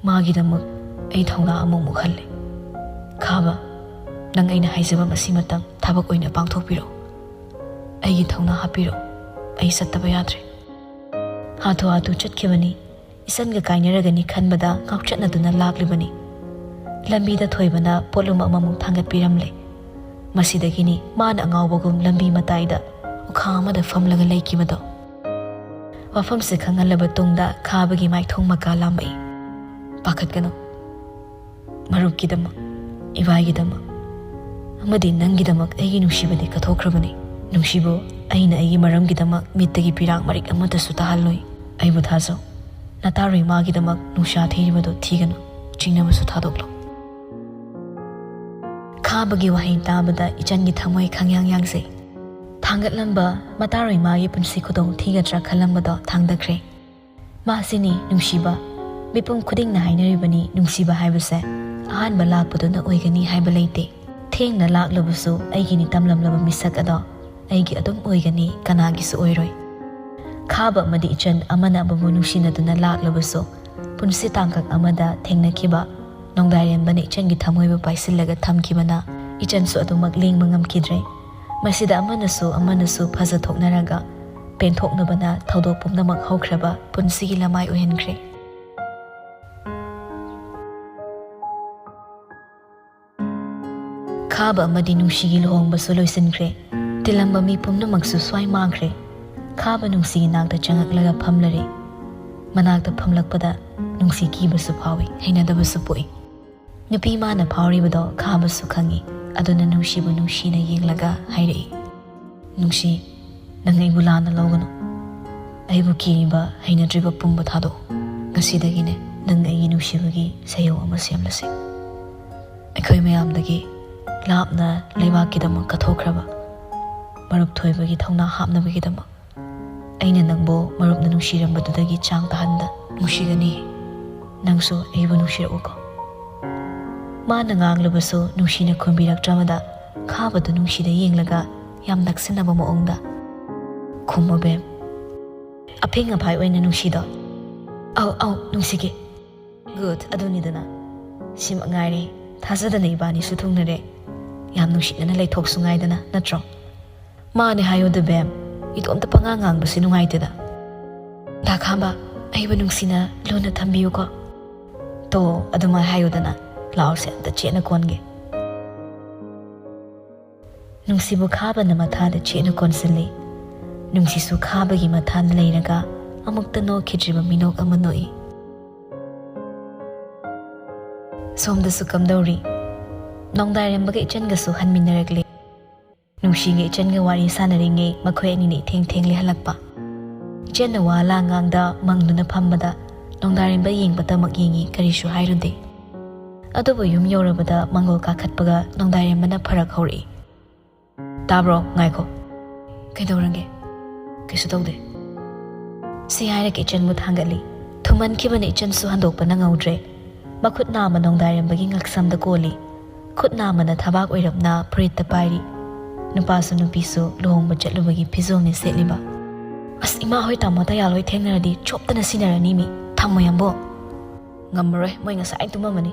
ꯃꯥꯒꯤꯗꯃꯛ ꯑꯩ ꯊꯧꯅꯥ ꯑꯃꯨꯛꯃꯨꯛ ꯍꯜꯂꯦ꯫ ꯈꯥꯕ, ꯅꯪ ꯑꯩꯅ ꯍꯥꯏꯖꯕ ꯃꯁꯤꯃꯇꯪ ꯊꯕꯛ ꯑꯣꯏꯅ ꯄꯥꯡꯊꯣꯛꯄꯤꯔꯣ꯫ ꯑꯩꯒꯤ ꯊꯧꯅꯥ ꯍꯥꯞꯄꯤꯔꯣ꯫ ꯑꯩ ꯆꯠꯇꯕ ꯌꯥꯗ꯭ꯔꯦ꯫ ꯍꯥꯊꯨ ꯍꯥꯊꯨ ꯆꯠꯈꯤꯕꯅꯤ꯫ ꯏꯆꯟꯒ ꯀꯥꯏꯅꯔꯒꯅꯤ ꯈꯟꯕꯗ ꯉꯥꯎꯆꯠꯅꯗꯨꯅ ꯂꯥꯛꯂꯤꯕꯅꯤ꯫ ꯂꯝꯕꯤꯗ ꯊꯣꯏꯕꯅ ꯄꯣꯠꯂꯨꯝ ꯑꯃꯃꯨꯛ ꯊꯥꯡꯒꯠꯄꯤꯔꯝꯂꯦ꯫ ꯃꯁꯤꯗꯒꯤꯅꯤ ꯃꯥꯅ ꯑꯉꯥꯎꯕꯒꯨꯝ ꯂꯝꯕꯤ ꯃꯇꯥꯏꯗ ꯎꯈꯥ ꯑꯃꯗ ꯐꯝꯂꯒ ꯂꯩꯈꯤꯕꯗꯣ꯫ ꯋꯥꯐꯝꯁꯦ ꯈꯪꯍꯜꯂꯕ ꯇꯨꯡꯗ ꯈꯥꯕꯒꯤ ꯃꯥꯏꯊꯣꯡ ꯃꯀꯥ ꯂꯥꯝꯃꯛꯏ꯫ ꯄꯥꯈꯠꯀꯅꯨ꯫ ꯃꯔꯨꯞꯀꯤꯗꯃꯛ, ꯏꯕꯥꯏꯒꯤꯗꯃꯛ ꯑꯃꯗꯤ ꯅꯪꯒꯤꯗꯃꯛ ꯑꯩꯒꯤ ꯅꯨꯡꯁꯤꯕꯗꯤ ꯀꯠꯊꯣꯛꯈ꯭ꯔꯕꯅꯤ꯫ ꯅꯨꯡꯁꯤꯕꯨ ꯑꯩꯅ ꯑꯩꯒꯤ ꯃꯔꯝꯒꯤꯗꯃꯛ ꯃꯤꯠꯇꯒꯤ ꯄꯤꯔꯥꯡ ꯃꯔꯤꯛ ꯑꯃꯠꯇꯁꯨ ꯇꯥꯍꯜꯂꯣꯏ꯫ ꯑꯩꯕꯨ ꯊꯥꯖꯧ꯫ ꯅꯇꯥꯔꯣꯏ ꯃꯥꯒꯤꯗꯃꯛ ꯅꯨꯡꯁꯥ ꯊꯤꯔꯤꯕꯗꯨ ꯊꯤꯒꯅꯨ꯫ ꯆꯤꯡꯅꯕꯁꯨ ꯊꯥꯗꯣꯛꯂꯣ꯫ ꯈꯥꯕꯒꯤ ꯋꯥꯍꯩ ꯇꯥꯕꯗ ꯏꯆꯟꯒꯤ ꯊꯃꯣꯏ ꯈꯪꯌꯥꯡ ꯌꯥꯡꯖꯩ꯫ ꯊꯥꯡꯒꯠꯂꯝꯕ ꯃꯇꯥꯔꯣꯏ ꯃꯥꯒꯤ ꯄꯨꯟꯁꯤ ꯈꯨꯗꯣꯡ ꯊꯤꯒꯗ꯭ꯔꯥ ꯈꯜꯂꯝꯕꯗꯣ ꯊꯥꯡꯗꯈ꯭ꯔꯦ꯫ ꯃꯥꯁꯤꯅꯤ ꯅꯨꯡꯁꯤꯕ꯫ ꯃꯤꯄꯨꯝ ꯈꯨꯗꯤꯡꯅ ꯍꯥꯏꯅꯔꯤꯕꯅꯤ, ꯅꯨꯡꯁꯤꯕ ꯍꯥꯏꯕꯁꯦ ꯑꯍꯥꯟꯕ ꯂꯥꯛꯄꯗꯨꯅ ꯑꯣꯏꯒꯅꯤ ꯍꯥꯏꯕ ꯂꯩꯇꯦ꯫ ꯊꯦꯡꯅ ꯂꯥꯛꯂꯕꯁꯨ ꯑꯩꯒꯤꯅꯤ ꯇꯝꯂꯝꯂꯕ ꯃꯤꯁꯛ ꯑꯗꯣ ꯑꯩꯒꯤ ꯑꯗꯨꯝ ꯑꯣꯏꯒꯅꯤ, ꯀꯅꯥꯒꯤꯁꯨ ꯑꯣꯏꯔꯣꯏ꯫ ꯈꯥꯕ ꯑꯃꯗꯤ ꯏꯆꯟ ꯑꯃꯅ ꯑꯃꯕꯨ ꯅꯨꯡꯁꯤꯅꯗꯨꯅ ꯂꯥꯛꯂꯕꯁꯨ ꯄꯨꯟꯁꯤ ꯇꯥꯡꯀꯛ ꯑꯃꯗ ꯊꯦꯡꯅꯈꯤꯕ ꯅꯣꯡꯗꯥꯏꯔꯦꯝꯕꯅ ꯏꯆꯟꯒꯤ ꯊꯃꯣꯏꯕꯨ ꯄꯥꯏꯁꯤꯜꯂꯒ ꯊꯝꯈꯤꯕꯅ ꯏꯆꯟꯁꯨ ꯑꯗꯨꯃꯛ ꯂꯦꯡꯕ ꯉꯝꯈꯤꯗ꯭ꯔꯦ꯫ ꯃꯁꯤꯗ ꯑꯃꯅꯁꯨ ꯑꯃꯅꯁꯨ ꯐꯖꯊꯣꯛꯅꯔꯒ ꯄꯦꯟꯊꯣꯛꯅꯕꯅ ꯊꯧꯗꯣꯛ ꯄꯨꯝꯅꯃꯛ ꯍꯧꯈ꯭ꯔꯕ ꯄꯨꯟꯁꯤꯒꯤ ꯂꯃꯥꯏ ꯑꯣꯏꯍꯟꯈ꯭ꯔꯦ꯫ ꯈꯥꯕ ꯑꯃꯗꯤ ꯅꯨꯡꯁꯤꯒꯤ ꯂꯨꯍꯣꯡꯕꯁꯨ ꯂꯣꯏꯁꯤꯟꯈ꯭ꯔꯦ꯫ ꯇꯤꯜꯂꯝꯕ ꯃꯤ ꯄꯨꯝꯅꯃꯛꯁꯨ ꯁ꯭ꯋꯥꯏ ꯃꯥꯡꯈ꯭ꯔꯦ꯫ ꯈꯥꯕ ꯅꯨꯡꯁꯤꯒꯤ ꯅꯥꯛꯇ ꯆꯪꯉꯛꯂꯒ ꯐꯝꯂꯔꯦ꯫ ꯃꯅꯥꯛꯇ ꯐꯝꯂꯛꯄꯗ ꯅꯨꯡꯁꯤ ꯀꯤꯕꯁꯨ ꯐꯥꯎꯏ, ꯍꯩꯅꯗꯕꯁꯨ ꯄꯣꯛꯏ꯫ ꯅꯨꯄꯤ ꯃꯥꯅ ꯐꯥꯎꯔꯤꯕꯗꯣ ꯈꯥꯕꯁꯨ ꯈꯪꯏ꯫ ꯑꯗꯨꯅ ꯅꯨꯡꯁꯤꯕꯨ ꯅꯨꯡꯁꯤꯅ ꯌꯦꯡꯂꯒ ꯍꯥꯏꯔꯛꯏ, "ꯅꯨꯡꯁꯤ, ꯅꯪ ꯑꯩꯕꯨ ꯂꯥꯟꯅ ꯂꯧꯒꯅꯨ꯫ ꯑꯩꯕꯨ ꯀꯤꯔꯤꯕ, ꯍꯩꯅꯗ꯭ꯔꯤꯕ ꯄꯨꯝꯕ ꯊꯥꯗꯣꯛꯎ꯫ ꯉꯁꯤꯗꯒꯤꯅꯦ ꯅꯪ ꯑꯩꯒꯤ ꯅꯨꯡꯁꯤꯕꯒꯤ ꯁꯩꯌꯧ ꯑꯃ ꯁꯦꯝꯂꯁꯤ꯫ ꯑꯩꯈꯣꯏ ꯃꯌꯥꯝꯗꯒꯤ ꯂꯥꯞꯅ ꯂꯩꯕꯥꯛꯀꯤꯗꯃꯛ ꯀꯠꯊꯣꯛꯈ꯭ꯔꯕ ꯃꯔꯨꯞ ꯊꯣꯏꯕꯒꯤ ꯊꯧꯅꯥ ꯍꯥꯞꯅꯕꯒꯤꯗꯃꯛ ꯑꯩꯅ ꯅꯪꯕꯨ ꯃꯔꯨꯞꯅ ꯅꯨꯡꯁꯤꯔꯝꯕꯗꯨꯗꯒꯤ ꯆꯥꯡ ꯇꯥꯍꯟꯗ ꯅꯨꯡꯁꯤꯒꯅꯤ꯫ ꯅꯪꯁꯨ ꯑꯩꯕꯨ ꯅꯨꯡꯁꯤꯔꯛꯎꯀꯣ꯫" ꯃꯥꯅ ꯉꯥꯡꯂꯕꯁꯨ ꯅꯨꯡꯁꯤꯅ ꯈꯨꯝꯕꯤꯔꯛꯇ꯭ꯔꯕꯗ ꯈꯥꯕꯗꯨ ꯅꯨꯡꯁꯤꯗ ꯌꯦꯡꯂꯒ ꯌꯥꯝ ꯅꯛꯁꯤꯟꯅꯕ ꯃꯑꯣꯡꯗ, "ꯈꯨꯝꯃꯣ ꯕꯦꯝ꯫" ꯑꯐꯤꯡ ꯑꯐꯥꯏ ꯑꯣꯏꯅ ꯅꯨꯡꯁꯤꯗꯣ, "ꯑꯧ ꯑꯧ ꯅꯨꯡꯁꯤꯒꯦ꯫" "ꯒꯨꯗ, ꯑꯗꯨꯅꯤꯗꯅ꯫ ꯁꯤꯃꯛ ꯉꯥꯏꯔꯦ꯫ ꯊꯥꯖꯗꯅ ꯏꯕꯥꯅꯤꯁꯨ ꯊꯨꯡꯅꯔꯦ꯫ ꯌꯥꯝ ꯅꯨꯡꯁꯤꯅꯅ ꯂꯩꯊꯣꯛꯁꯨ ꯉꯥꯏꯗꯅ, ꯅꯠꯇ꯭ꯔꯣ?" "ꯃꯥꯅꯦ ꯍꯥꯏꯌꯨꯗ ꯕꯦꯝ, ꯏꯇꯣꯝꯇ ꯄꯉꯥꯡ ꯉꯥꯡꯕꯁꯤ ꯅꯨꯡꯉꯥꯏꯇꯦꯗ꯫" "ꯗꯥ ꯈꯥꯝꯕ, ꯑꯩꯕꯨ ꯅꯨꯡꯁꯤꯅ ꯂꯨꯅ ꯊꯝꯕꯤꯌꯨꯀꯣ꯫" "ꯇꯣ, ꯑꯗꯨꯃꯥꯏ ꯍꯥꯏꯌꯨꯗꯅ꯫ ꯂꯥꯛꯑꯣꯁꯦ, ꯑꯝꯇ ꯆꯦꯠꯅ ꯀꯣꯟꯒꯦ꯫" ꯅꯨꯡꯁꯤꯕꯨ ꯈꯥꯕꯅ ꯃꯊꯥꯗ ꯆꯦꯠꯅ ꯀꯣꯟꯁꯤꯜꯂꯤ꯫ ꯅꯨꯡꯁꯤꯁꯨ ꯈꯥꯕꯒꯤ ꯃꯊꯥꯗ ꯂꯩꯔꯒ ꯑꯃꯨꯛꯇ ꯅꯣꯛꯈꯤꯗ꯭ꯔꯤꯕ ꯃꯤꯅꯣꯛ ꯑꯃ ꯅꯣꯛꯏ꯫ ꯁꯣꯝꯗꯁꯨ ꯀꯝꯗꯧꯔꯤ? ꯅꯣꯡꯗꯥꯏꯔꯦꯝꯕꯒ ꯏꯆꯟꯒꯁꯨ ꯍꯟꯃꯤꯟꯅꯔꯛꯂꯦ꯫ ꯅꯨꯡꯁꯤꯒ ꯏꯆꯟꯒ ꯋꯥꯔꯤ ꯁꯥꯟꯅꯔꯤꯉꯩ ꯃꯈꯣꯏ ꯑꯅꯤꯅ ꯏꯊꯦꯡ ꯊꯦꯡꯂꯤ ꯍꯜꯂꯛꯄ꯫ ꯏꯆꯟꯅ ꯋꯥ ꯂꯥꯡ ꯉꯥꯡꯗ ꯃꯪꯗꯨꯅ ꯐꯝꯕꯗ ꯅꯣꯡꯗꯥꯏꯔꯦꯝꯕ ꯌꯦꯡꯕꯇꯃꯛ ꯌꯦꯡꯉꯤ, ꯀꯔꯤꯁꯨ ꯍꯥꯏꯔꯨꯗꯦ꯫ ꯑꯗꯨꯕꯨ ꯌꯨꯝ ꯌꯧꯔꯕꯗ ꯃꯪꯒꯣꯜ ꯀꯥꯈꯠꯄꯒ ꯅꯣꯡꯗꯥꯏꯔꯦꯝꯕꯅ ꯐꯔꯛ ꯍꯧꯔꯛꯏ꯫ "ꯇꯥꯕ꯭ꯔꯣ? ꯉꯥꯏꯈꯣ꯫" "ꯀꯩꯗꯧꯔꯒꯦ?" "ꯀꯩꯁꯨ ꯇꯧꯗꯦ꯫" ꯁꯤ ꯍꯥꯏꯔꯒ ꯏꯆꯟꯕꯨ ꯊꯥꯡꯒꯠꯂꯤ꯫ ꯊꯨꯝꯃꯟꯈꯤꯕꯅ ꯏꯆꯟꯁꯨ ꯍꯟꯗꯣꯛꯄ ꯅꯪꯍꯧꯗ꯭ꯔꯦ꯫ ꯃꯈꯨꯠ ꯅꯥꯝꯃ ꯅꯣꯡꯗꯥꯏꯔꯦꯝꯕꯒꯤ ꯉꯛꯁꯝꯗ ꯀꯣꯜꯂꯤ꯫ ꯈꯨꯠ ꯅꯥꯝꯃꯅ ꯊꯕꯥꯛ ꯑꯣꯏꯔꯞꯅ ꯐꯨꯔꯤꯠꯇ ꯄꯥꯏꯔꯤ꯫ ꯅꯨꯄꯥꯁꯨ ꯅꯨꯄꯤꯁꯨ ꯂꯨꯍꯣꯡꯕ ꯆꯠꯂꯨꯕꯒꯤ ꯐꯤꯖꯣꯜꯅꯤ ꯁꯦꯠꯂꯤꯕ꯫ "ꯑꯁ, ꯏꯃꯥ ꯍꯣꯏ ꯇꯥꯃꯣ ꯇꯌꯥꯜ ꯍꯣꯏ ꯊꯦꯡꯅꯔꯗꯤ ꯆꯣꯞꯇꯅ ꯁꯤꯟꯅꯔꯅꯤ ꯃꯤ꯫ ꯊꯝꯃꯣ ꯌꯥꯝꯕꯣ꯫" "ꯉꯝꯃꯔꯣꯏ, ꯃꯣꯏ ꯉꯁꯥꯏ ꯇꯨꯝꯃꯝꯃꯅꯤ꯫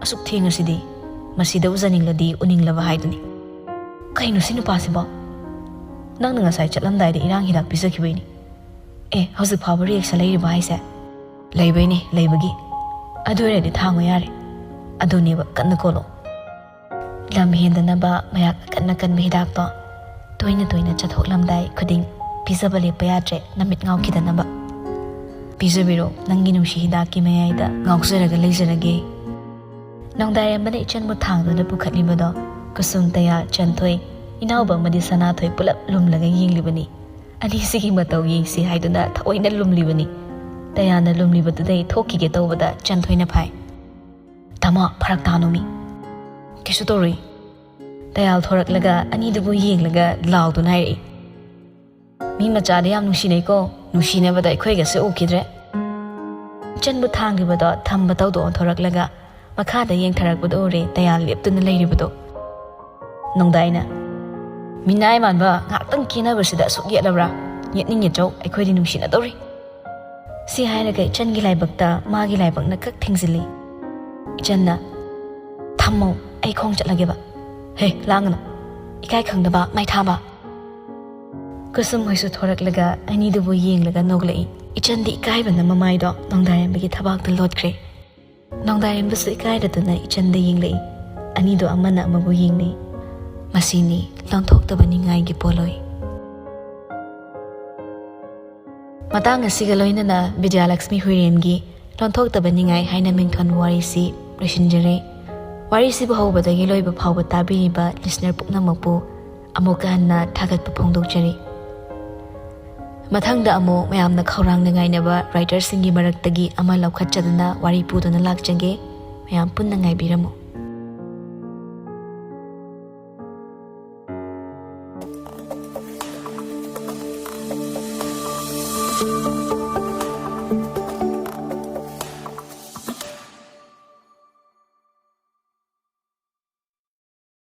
ꯑꯁꯨꯛ ꯊꯦꯡꯉꯁꯤꯗꯤ꯫ ꯃꯁꯤꯗ ꯎꯖꯅꯤꯡꯂꯗꯤ ꯎꯅꯤꯡꯂꯕ ꯍꯥꯏꯗꯨꯅꯤ꯫" "ꯀꯩꯅꯣ ꯁꯤ ꯅꯨꯄꯥꯁꯤꯕꯣ? ꯅꯪꯅ ꯉꯁꯥꯏ ꯆꯠꯂꯝꯗꯥꯏꯗ ꯏꯔꯥꯡ ꯍꯤꯗꯥꯛ ꯄꯤꯖꯈꯤꯕꯩꯅꯤ꯫" "ꯑꯦ, ꯍꯧꯖꯤꯛ ꯐꯥꯎꯕ ꯔꯤꯌꯦꯛꯁꯟ ꯂꯩꯔꯤꯕ ꯍꯥꯏꯁꯦ?" "ꯂꯩꯕꯩꯅꯦ, ꯂꯩꯕꯒꯤ꯫ ꯑꯗꯨ ꯑꯣꯏꯔꯗꯤ ꯊꯥꯡꯉꯣ ꯌꯥꯔꯦ꯫ ꯑꯗꯨꯅꯦꯕ, ꯀꯟꯅ ꯀꯣꯜꯂꯣ꯫" ꯂꯝ ꯍꯦꯟꯗꯅꯕ ꯃꯌꯥꯛ ꯑꯀꯟ ꯑꯀꯟꯕ ꯍꯤꯗꯥꯛꯇꯣ ꯇꯣꯏꯅ ꯇꯣꯏꯅ ꯆꯠꯊꯣꯛꯂꯝꯗꯥꯏ ꯈꯨꯗꯤꯡ ꯄꯤꯖꯕ ꯂꯦꯞꯄ ꯌꯥꯗ꯭ꯔꯦ, ꯅꯃꯤꯠ ꯉꯥꯎꯈꯤꯗꯅꯕ꯫ ꯄꯤꯖꯕꯤꯔꯣ, ꯅꯪꯒꯤ ꯅꯨꯡꯁꯤ ꯍꯤꯗꯥꯛꯀꯤ ꯃꯌꯥꯏꯗ ꯉꯥꯎꯖꯔꯒ ꯂꯩꯖꯔꯒꯦ꯫ ꯅꯣꯡꯗꯥꯏꯔꯦꯝꯕꯅ ꯏꯆꯟꯕꯨ ꯊꯥꯡꯗꯨꯅ ꯄꯨꯈꯠꯂꯤꯕꯗꯣ ꯀꯨꯁꯨꯝ, ꯇꯌꯥꯜ, ꯆꯟꯊꯣꯏ, ꯏꯅꯥꯎꯕ ꯑꯃꯗꯤ ꯁꯅꯥꯊꯣꯏ ꯄꯨꯂꯞ ꯂꯨꯝꯂꯒ ꯌꯦꯡꯂꯤꯕꯅꯤ꯫ ꯑꯅꯤꯁꯤꯒꯤ ꯃꯇꯧ ꯌꯦꯡꯁꯤ ꯍꯥꯏꯗꯨꯅ ꯊꯑꯣꯏꯅ ꯂꯨꯝꯂꯤꯕꯅꯤ꯫ ꯇꯌꯥꯜꯅ ꯂꯨꯝꯂꯤꯕꯗꯨꯗꯩ ꯊꯣꯛꯈꯤꯒꯦ ꯇꯧꯕꯗ ꯆꯟꯊꯣꯏꯅ ꯐꯥꯏ꯫ "ꯇꯥꯃꯣ, ꯐꯔꯛ ꯇꯥꯅꯣꯃꯤ꯫ ꯀꯩꯁꯨ ꯇꯧꯔꯣꯏ꯫" ꯇꯌꯥꯜ ꯊꯣꯔꯛꯂꯒ ꯑꯅꯤꯗꯨꯕꯨ ꯌꯦꯡꯂꯒ ꯂꯥꯎꯗꯨꯅ ꯍꯥꯏꯔꯛꯏ꯫ "ꯃꯤ ꯃꯆꯥꯗꯤ ꯌꯥꯝ ꯅꯨꯡꯁꯤꯅꯩꯀꯣ, ꯅꯨꯡꯁꯤꯅꯕꯗ ꯑꯩꯈꯣꯏꯒꯁꯦ ꯎꯈꯤꯗ꯭ꯔꯦ꯫" ꯏꯆꯟꯕꯨ ꯊꯥꯡꯂꯤꯕꯗꯣ ꯊꯝꯕ ꯇꯧꯗꯣꯛ ꯑꯣꯟꯊꯣꯔꯛꯂꯒ ꯃꯈꯥꯗ ꯌꯦꯡꯊꯔꯛꯄꯗ ꯎꯔꯦ ꯇꯌꯥꯜ ꯂꯦꯞꯇꯨꯅ ꯂꯩꯔꯤꯕꯗꯣ꯫ ꯅꯣꯡꯗꯥꯏꯅ, "ꯃꯤꯅꯥꯏ ꯃꯥꯟꯕ, ꯉꯥꯏꯍꯥꯛꯇꯪ ꯀꯦꯅꯕꯁꯤꯗ ꯑꯁꯨꯛ ꯌꯦꯠꯂꯕ꯭ꯔꯥ? ꯌꯦꯠꯅꯤꯡ ꯌꯦꯠꯆꯧ, ꯑꯩꯈꯣꯏꯗꯤ ꯅꯨꯡꯁꯤꯅꯗꯧꯔꯤ꯫" ꯁꯤ ꯍꯥꯏꯔꯒ ꯏꯆꯟꯒꯤ ꯂꯥꯏꯕꯛꯇ ꯃꯥꯒꯤ ꯂꯥꯏꯕꯛꯅ ꯀꯛ ꯊꯤꯡꯖꯤꯜꯂꯤ꯫ ꯏꯆꯟꯅ, "ꯊꯝꯃꯣ, ꯑꯩ ꯈꯣꯡ ꯆꯠꯂꯒꯦꯕ꯫" "ꯍꯦ, ꯂꯥꯡꯒꯅꯨ, ꯏꯀꯥꯏ ꯈꯪꯗꯕ ꯃꯥꯏꯊꯥꯕ꯫" ꯀꯨꯁꯨꯝ ꯍꯣꯏꯁꯨ ꯊꯣꯔꯛꯂꯒ ꯑꯅꯤꯗꯨꯕꯨ ꯌꯦꯡꯂꯒ ꯅꯣꯛꯂꯛꯏ꯫ ꯏꯆꯟꯗꯤ ꯏꯀꯥꯏꯕꯅ ꯃꯃꯥꯏꯗꯣ ꯅꯣꯡꯗꯥꯏꯔꯦꯝꯕꯒꯤ ꯊꯕꯥꯛꯇ ꯂꯣꯠꯈ꯭ꯔꯦ꯫ ꯅꯣꯡꯗꯥꯏꯔꯦꯝꯕꯁꯨ ꯏꯀꯥꯏꯔꯗꯨꯅ ꯏꯆꯟꯗ ꯌꯦꯡꯂꯛꯏ꯫ ꯑꯅꯤꯗꯣ ꯑꯃꯅ ꯑꯃꯕꯨ ꯌꯦꯡꯅꯩ꯫ ꯃꯁꯤꯅꯤ ꯂꯣꯟꯊꯣꯛꯇꯕ ꯅꯤꯡꯉꯥꯏꯒꯤ ꯄꯣꯠꯂꯣꯏ꯫ ꯃꯇꯥꯡ ꯑꯁꯤꯒ ꯂꯣꯏꯅꯅ ꯕꯤꯗ꯭ꯌꯥꯂꯛꯁꯃꯤ ꯍꯨꯏꯔꯦꯝꯒꯤ ꯂꯣꯟꯊꯣꯛꯇꯕ ꯅꯤꯡꯉꯥꯏ ꯍꯥꯏꯅ ꯃꯤꯡꯊꯣꯟꯕ ꯋꯥꯔꯤꯁꯤ ꯂꯣꯏꯁꯤꯟꯖꯔꯦ꯫ ꯋꯥꯔꯤꯁꯤꯕꯨ ꯍꯧꯕꯗꯒꯤ ꯂꯣꯏꯕ ꯐꯥꯎꯕ ꯇꯥꯕꯤꯔꯤꯕ ꯂꯤꯁꯅꯔ ꯄꯨꯝꯅꯃꯛꯄꯨ ꯑꯃꯨꯛꯀ ꯍꯟꯅ ꯊꯥꯒꯠꯄ ꯐꯣꯡꯗꯣꯛꯆꯔꯤ꯫ ꯃꯊꯪꯗ ꯑꯃꯨꯛ ꯃꯌꯥꯝꯅ ꯈꯧꯔꯥꯡꯅ ꯉꯥꯏꯅꯕ ꯔꯥꯏꯇꯔꯁꯤꯡꯒꯤ ꯃꯔꯛꯇꯒꯤ ꯑꯃ ꯂꯧꯈꯠꯆꯗꯨꯅ ꯋꯥꯔꯤ ꯄꯨꯗꯨꯅ ꯂꯥꯛꯆꯒꯦ꯫ ꯃꯌꯥꯝ ꯄꯨꯟꯅ ꯉꯥꯏꯕꯤꯔꯝꯃꯨ꯫